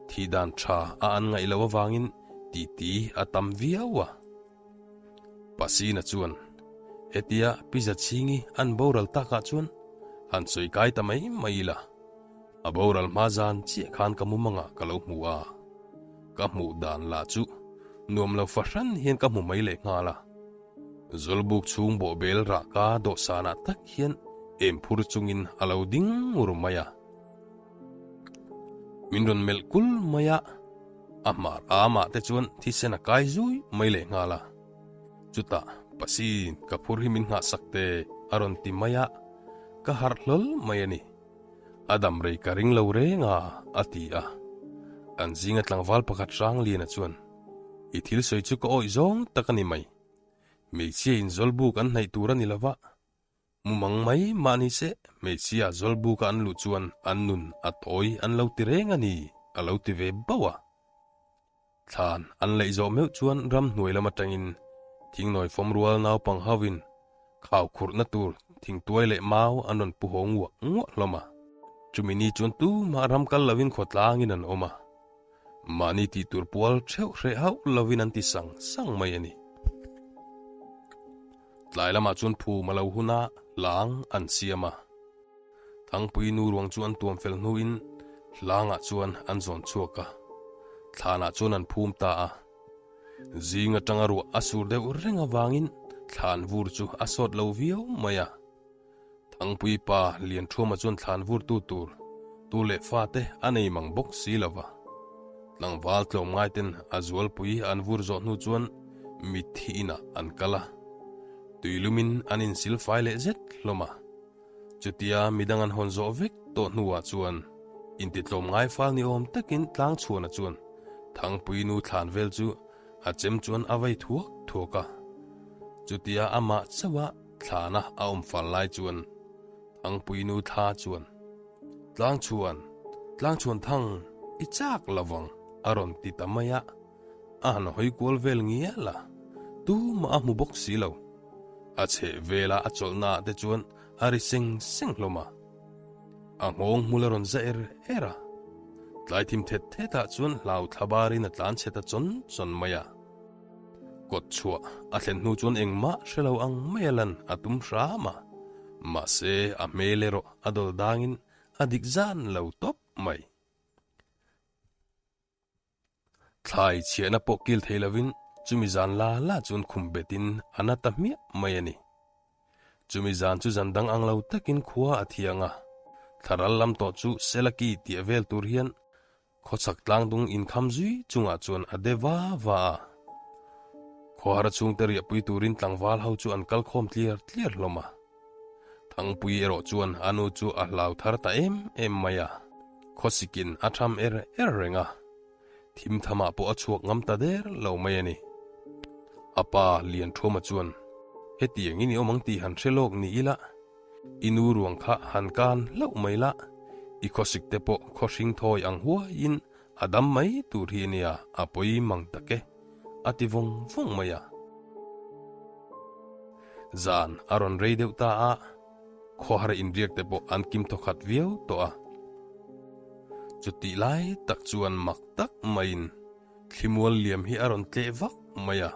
thih dan tha a an ngaih loh avangin titi a tam viau a. Pasina chuan hetia Pi Zachhingi an boral takah chuan han sawi kai ta mai mai ila, a boral hma zan chiah khan ka mumangah ka lo hmu a, ka hmuh dan lah chu nuam lo fahran hian ka hmu mai leh nghal a. Zawlbuk chhung bawhbel rahka dawhsanah tak hian em phur chungin a lo ding ngur mai a. Min rawn melh kul mai a, a hmar amah te chuan thisen a kai zui mai leh nghal a. Chutah Pasin ka phur hi min nghahsak teh a rawn ti mai a, ka harh hlawl mai a ni. A dam rei ka ring lo reng a, a ti a. An zinga tlangval pakhat Hrangliana chuan, I thil sawi chu ka awih zawng tak a ni mai. Hmeichhia in zawlbuk an hnaih tur a ni lova, mumang mai mah ni se hmeichhia zawlbuka an luh chuan an nun a tawi an lo ti reng a ni, a lo ti ve bauh a. Thlan an laih zawh meuh chuan ramhnuai lam atangin thingnawi fawm rual naupang hoin khau khurhna tur thingtuai leh mau an rawn pu haw nguah nguah hlawm a. Chumi ni chuan tumah ram kal loin khawtlangin an awm a. Mahni tih tur pual theuh hreh hauh lovin an ti sang sang mai a ni. Tlai lamah chuan phum a lo hun a, hlang an siam a. Thangpui nu ruang chu an tuam fel hnuin hlangah chuan an zawn chhuak a, thlanah chuan an phum ta a. Zing atanga ruah a sur deuh reng avangin thlan vur chu a sawt lo viau mai a. Thangpui pa Lianṭhuama chuan thlan vurtu tur tu leh fate a nei mang bawk si lo va. Tlangval tlawmngaiten a zualpui an vur zawh hnu chuan mitthi inah an kal a, tuilumin an insilfai leh zet hlawm a. Chutia midang an hawn zawh vek tawh hnuah chuan intitlawm ngai fal ni awm takin Tlangchhuana chuan Thangpui nu thlan vel chu a chem chuan a vei thuak thuak a. Chutia amah chauha thlana a awm fal lai chuan Thangpui nu thla chuan, Tlangchhuan, Tlangchhuan thang, i chak lo vang, a rawn ti ta mai a. A han hawi kual vel ngial a, tumah a hmu bawk si lo. A chheh vela a chawlhna ah te chuan a ri seng seng hlawm a. A nghawng hmul a rawn za er er a. Tlai thim thet thet ah chuan hlau thla barin a tlan chhe ta chawn chawn mai a. Kawt chhuah a thlen hnu chuan engmah hre lo ang mai a lan a tum hram a. Mahse a hmel erawh a dawl dangin a dik zan lo tawp mai. Thlai chhiahna pawh kil thei lovin chumi zan la la chuan khum betin a na ta hmiah mai a ni. Chumi zan chu zan dang ang lo takin khua a thiang a, thlaral lam tawh chu Selaki tih vel tur hian khawchhak tlangdung inkham zui chungah chuan a de va va a. Khawhar chhungte riahpui turin tlangval ho chu an kal khawm tliar tliar hlawm a. Thangpui erawh chuan a nu chu a hlau thar ta em em mai a, khawsikin a tham er er reng a, thim thamah pawh a chhuak ngam ta der lo mai a ni. A pa Lianṭhuama chuan, Hetiang in i awm ang tih han hre lawk ni ila, i nu ruang kha han kan hlauh mai la, i khawsik te pawh khawhring thawi ang huaiin a dam mai tur hi a nia, a pawi mang tak e. A ti vawng vawng mai a. Zan a rawn rei deuh ta a, khawhar inriak te pawh an kim thawkhat viau tawh a. Chutih lai tak chuan mak tak maiin thlimual liam hi a rawn tleh vak mai a.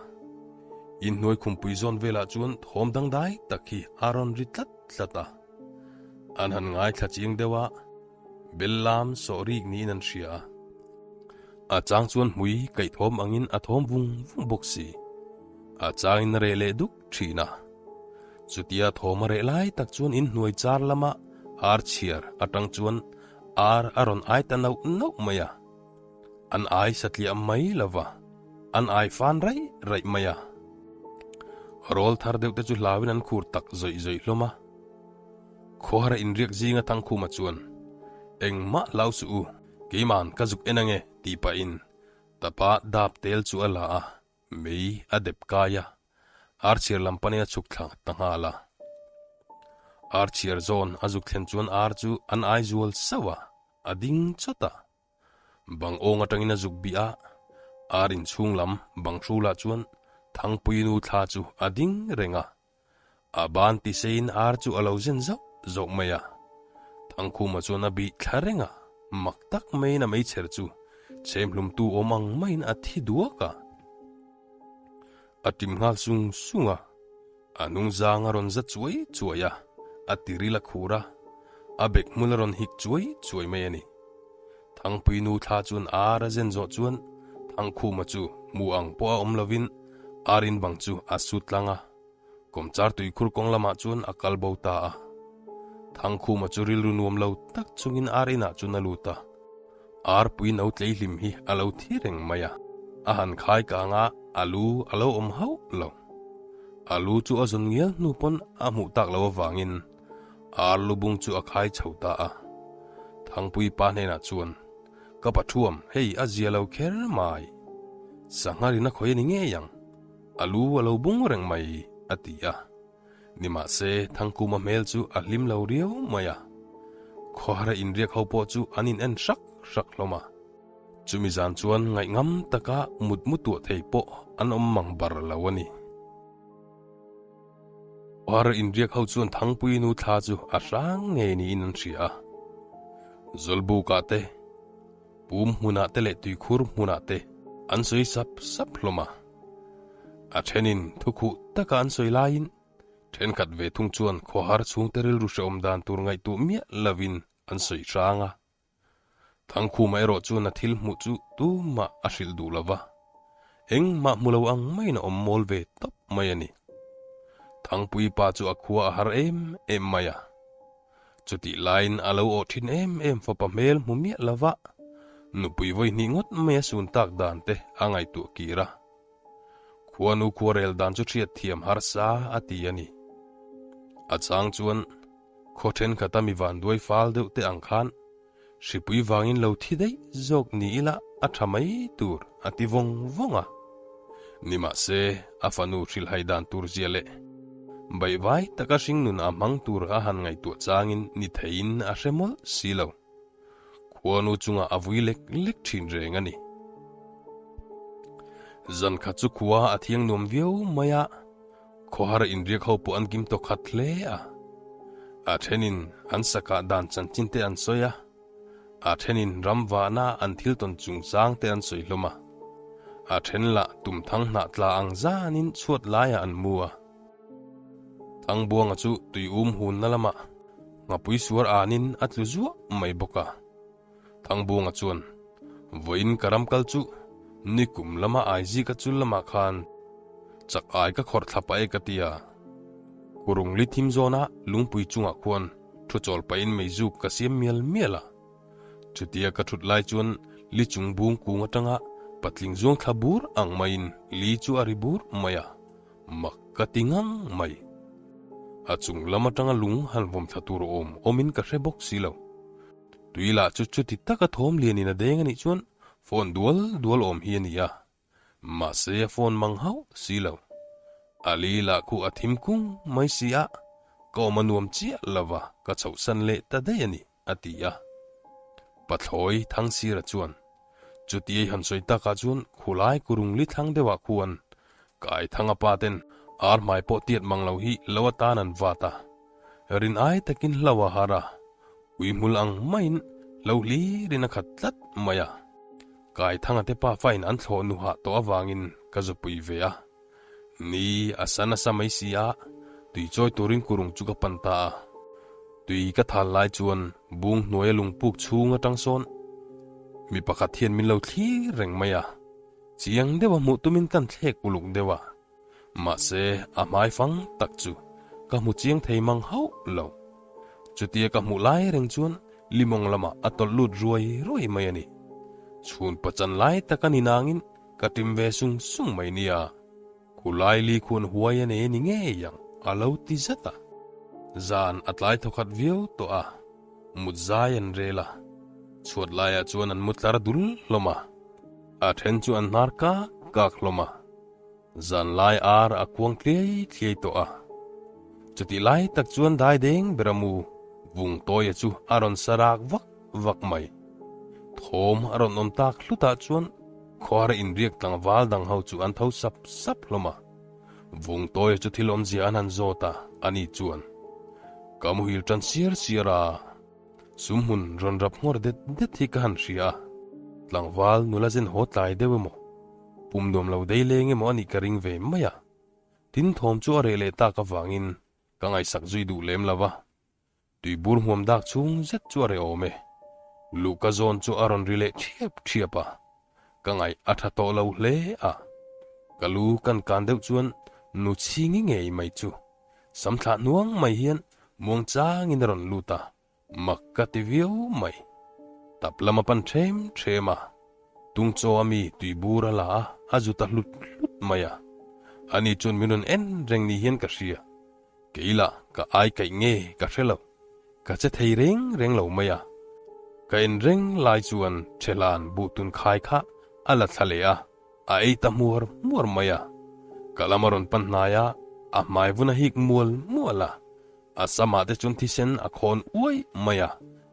Inhnuai khumpui zawn velah chuan thawm dangdai tak hi a rawn ri tlat tlat a. An han ngaithla chiang deuh a. Bel lam sawh rik niin an hria a. A chang chuan hmui kaih thawm angin a thawm vung vung bawk si. A changin a reh leh duk thin a. Chutia thawm a reh lai tak chuan inhnuai char lama ar chhiar atang chuan ar a rawn ai ta nauh nauh mai a. An ai satliah mai lo va, an ai fan raih raih mai a. Rawl thar deuh te chu hlauin an khur tak zawih zawih hlawm a. Khawhar inriak zinga Thangkhuma chuan, Engmah hlau suh u, keiman ka zuk en ange, tih pahin tapa dap tel chu a la a, mei a dep kai a, archhiar lam panin a chhuk thla ta nghal a. Archhiar zawn a zuk thlen chuan ar chu an ai zual sauh a, a ding chawt a. Bang awng atangin a zuk bih a, ar inchhung lam bang hrulah chuan Thangpui nu thla chu a ding reng a. A ban tiseiin ar chu a lo zen zauh zauh mai a. Thangkhuma chuan a bih thla reng a, mak tak maiin a meichher chu chhemhlumtu awm ang maiin a thi duak a. A tim nghal sung sung a, a hnungzang a rawn za chuai chuai a, a tiril a khur a, a bek hmul a rawn hik chuai chuai mai a ni. Thangpui nu thla chuan ar a zen zawh chuan Thangkhuma chu hmu ang pawh a awm lovin ar in bang chu a su tlang a, Kawmchar tuikhur kawng lamah chuan a kal bo ta a. Thangkhuma chu rilru nuam lo tak chungin ar inah chuan a lut a. Arpui no tlei hlim hi a lo thi reng mai a, a han khai kang a, a lu a lo awm hauh lo. A lu chu a zawn ngial hnu pawn a hmuh tak loh avangin ar lu bung chu a khai chho ta a. Thangpui pa hnenah chuan, Ka pathuam, hei a zia lo kher mai. Sangharin a khawi a ni ngei ang. A lu a lo bung reng mai, a ti a. Nimahse, Thangkuma hmel chu a hlim lo riau mai a. Khawhara inriak ho pawh chu an in en hrak hrak hlawm a. Chumi zan chuan ngaihngam taka mut mu tuah thei pawh an awm mang bar lo a ni. Khawhara inriak ho chuan Thangpui nu thla chu a hrang ngei niin an hria a. Zawlbukah te. Pum hmunah te leh tuikhur hmunah te an sawi sap sap hlawm a. A thenin thukhuh taka an sawi laiin thenkhat ve thung chuan khawhar chhungte rilru hrehawm dan tur ngaihtuah miah lovin an sawi hrang a. Thangkhuma erawh chuan a thil hmuh chu tumah a hrilh duh lo va, engmah hmu lo ang maiin a awm mawl ve tawp mai a ni. Thangpui pa chu a khua a har em em mai a. Chutih laiin a lo awh thin em em fapa hmel hmu miah lo va, nupui vawi hnih ngawt mai a sun tak dan te a ngaihtuah kir a. Khuanu khuarel dan chu hriat thiam harsa a ti a ni. A chang chuan khaw thenkhat a mi vanduai fal deuh te ang khan Hripui vangin lo thi daih zawk ni ila a tha mai tur a ti vawng vawng a. Nimahse, a fanu hrilhhai dan tur zia leh baihvai taka hringnun a hmang tur a han ngaihtuah changin ni theiin a hre mawlh si lo. Khuanu chungah a vui lek lek thin reng a ni. Zan khat chu khua a thiang nuam viau mai a. Khawhar inriak ho pawh an kim tawh khat hle a. A thenin an sakah dan chanchin te an sawi a, a thenin ram vahna an thil tawn chungchang te an sawi hlawm a. A then lah tumthang hnah tla ang zanin chhuat laiah an mu a. Thangbuanga chu tui um hunna lamah nghapui suar anin a tlu zuah mai bawk a. Thangbunga chuan, Vawiin ka ram kal chu nikum lama Aizika chul lamah khan chak ai ka khawrh thla pah e ka ti a. Kurung li thim zawna lungpui chungah khuan thu chawl pahin meizuk ka siam mial mial a. Chutia ka thut lai chuan li chung bung kung atanga patling zuang thla bur ang maiin li chu a ri bur mai a, mak ka ti ngang mai. A chung lam atanga lung han vawm thla tur awm awmin ka hre bawk si lo. Tui lah chu chuti taka thawm lianin a deng a nih chuan phone dual dual awm hi a ni a, mahse a phone mang hauh si lo. Ali lah khu a thim kung mai si a, ka awm a nuam chiah lo va, ka chhohsan leh ta daih a ni, a ti a. Pathlawi Thangsira chuan Chuti ei han sawi takah chuan khulai kurung li thlang deuhah khuan kai thang a pa ten ar hmai pawh tiat mang lo hi lo atan an vat a. Rin ai takin hlo a har a, ui hmul ang maiin hlo hlirin a khat tlat mai a. Kai thanga te pafa in an thlawh nuhah tawh avangin ka zupui ve a. Ni, a sa nasa mai si a, tui chawi turin kurung chu ka pan ta a. Tui ka thal lai chuan bung hnuaia lungpuk chhung atang sawn mi pakhat hian min lo thlir reng mai a, chiang deuha hmuh tumin kan thlek uluk deuh a, mahse a hmai fang tak chu ka hmu chiang thei mang hauh lo. Chutia ka hmuh lai reng chuan limawng lamah a tawlh lut ruai ruai mai a ni. Chhun pachan lai tak a ni nangin Ka tim ve sung sung mai nia, khu Laili khuan huai a nei a ni ngei ang, a lo ti zet a. Zan a tlai thawkhat viau tawh a, mut zai an rel a, chhuat laiah chuan an mu tlar dul hlawm a, a then chu an hnar kak kak hlawm a. Zan lai ar a kuang tliai tliai tawh a. Chutih lai tak chuan dai deng ber a mu vung tawia chu a rawn sa rak vak vak mai. Thawm a rawn awm tak hlutah chuan khuara inriak tlangval dang ho chu an tho sap sap hlawm a. Vung tawia chu thil awmzia an han zawt a, ani chuan, Ka muhil tan siar siar a. Sumhmun rawn rap nghawr det det hi ka han hria a, tlangval nula zen haw tlai deuh emaw, pum nuam lo dei leng emaw a nih ka ring ve mai a. Tin thawm chu a reh leh tak avangin ka ngaihsak zui duh lem lo va, tuibur hmuam dak chhung zet chu a reh awm e. Luhka zawn chu a rawn ri leh thiap thiap a, ka ngaih a tha tawh lo hle a. Ka lu kan kan deuh chuan nu chhingi ngei mai chu Sam thlah hnuang mai hian muang changin a rawn lut a, mak ka ti viau mai. Tap lam a pan ṭhem ṭhem a, tung chaw a mi tui bur a la a, a zu ta hlut hlut mai a. Ani chuan min rawn en reng ni hian ka hria. Kei lah ka ai kaih nge ka hre lo, ka che thei reng reng lo mai a. Ka en reng lai chuan ṭhehlan buhtun khai kha a la thla leh a. A ei ta hmuar hmuar mai a, ka lam a rawn pan hnai a, a hmai vun a hik mual mual a, a samah te chuan thisen a khawn uai mai a,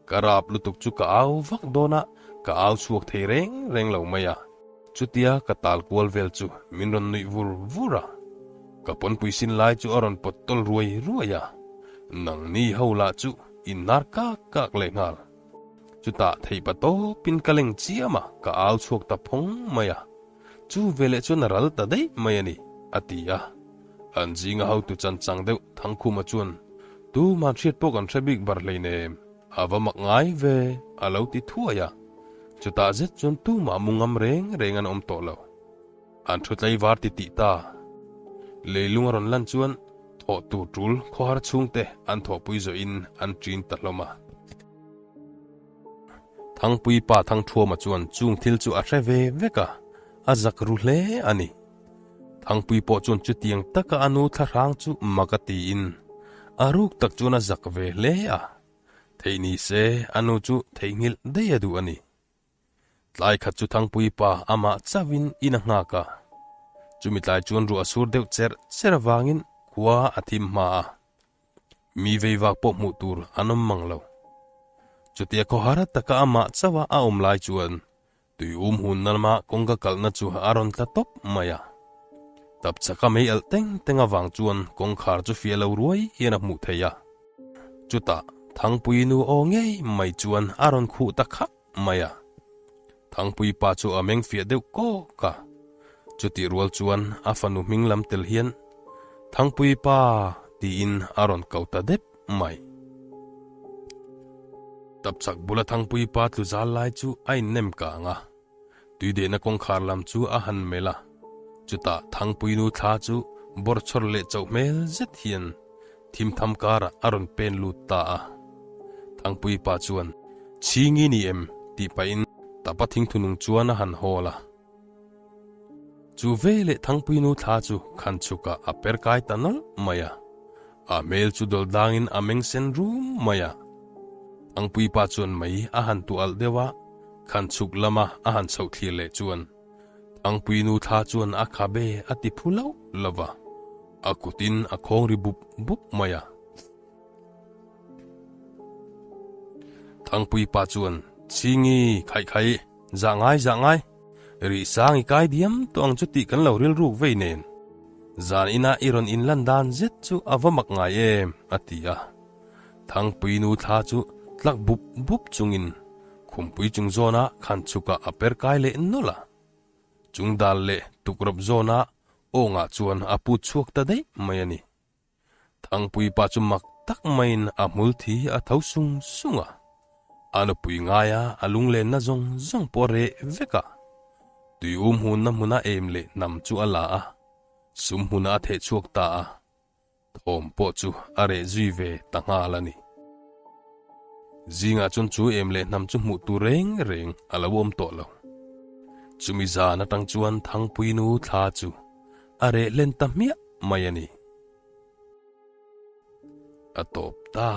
ka rap lutuk chu ka au vak dawn a, ka au chhuak thei reng reng lo mai a, chutia ka tal kual vel chu min rawn nuih vur vur a, ka pawnpui sin lai chu a rawn pawt tawl ruai ruai a, nangni ho lah chu in hnar kak kak leh nghal. Chutah theihpa tawpin ka leng chiam a, ka au chhuak ta phawng mai a. Chu veleh chuan a ral ta daih mai a ni, a ti a. An zinga hotu chan chang deuh Thangkhuma chuan, Tuman hriat pawh kan hre bik bar hleinem, a va mak ngai ve, a lo ti thuai a. Chutah zet chuan tumah mu ngam reng reng an awm tawh lo. An thu tlaivar ti tih ta. Leilung a rawn lan chuan thawh tur tul khawhar chhungte an thawhpui zawhin an ṭin ta hlawm a. Thangpui pa Thangṭhuama chuan chung thil chu a hre ve vek a, a zak ru hle a ni. Thangpui pawh chuan chutiang taka a nu thlahrang chu mak a tiin a ruk tak chuan a zak ve hle a. Theih ni se a nu chu theihnghilh daih a duh a ni. Tlai khat chu Thangpui pa amah chauhin in a nghak a. Chumi tlai chuan ruah a sur deuh cherh cherh avangin khua a thim hma a. Mi veivak pawh hmuh tur an awm mang lo. Chutia khawhar taka amah chauha a awm lai chuan tui um hunna lama kawngka kalhna chu a rawn tla tawp mai a. Tap chaka mei alh teng teng avang chuan kawngkhar chu fiah lo ruai hian a hmuh theih a. Chutah Thangpui nu aw ngei mai chuan a rawn khuh ta khak mai a. Thangpui pa chu a meng fiah deuh kawk a. Chutih rual chuan a fanu hming lam tel hian, Thangpui pa tiin a rawn ko ta dep mai. Tapchhak bula Thangpui pa tlu zal lai chu a innem kang a. Tuidehna kawngkhar lam chu a han melh a. Chutah Thangpui nu thla chu bawrchhawr leh chauh hmel zet hian Thimtham karah a rawn pen lut ta a. Thangpui pa chuan, Chhingi ni em? tih pahin tapa thingthu nung chuan a han hawl a. Chu veleh Thangpui nu thla chu khan chhukah a per kai ta nawlh mai a. A hmel chu dawl dangin a meng sen rum mai a. Thangpui pa chuan mei a han tuah alh deuh a, khan chhuk lama a han chhoh thlir leh chuan Thangpui nu thla chuan a khabe a ti phu loh lo va, a kutin a khawng ri bup bup mai a. Thangpui pa chuan, Chhingi, khaih khaih, zah ngai zah ngai, rih sang i kai diam tawh ang chu tih kan lo rilruk vei nen. Zan inah i rawn inlan dan zet chu a va mak ngai em, a ti a. Thangpui nu thla chu tlak bup bup chungin Khumpui chung zawnah khan chhukah a per kai leh nawlh a. Chung dal leh tukrawp zawnah awngah chuan a put chhuak ta daih mai a ni. Thangpui pa chu mak tak maiin a hmul thi a tho sung sung a. A nupui ngaia a lunglenna zawng zawng pawh a reh vek a. Tui um hunna hmuna em leh hnam chu a la a, sum hmunah a theh chhuak ta a. Thawm pawh chu a reh zui ve ta nghal a ni. Zingah chuan chu em leh hnam chu hmuh tur reng reng a lo awm tawh lo. Chumi zan atang chuan Thangpui nu thla chu a reh hlen ta hmiah mai a ni. A tawp ta.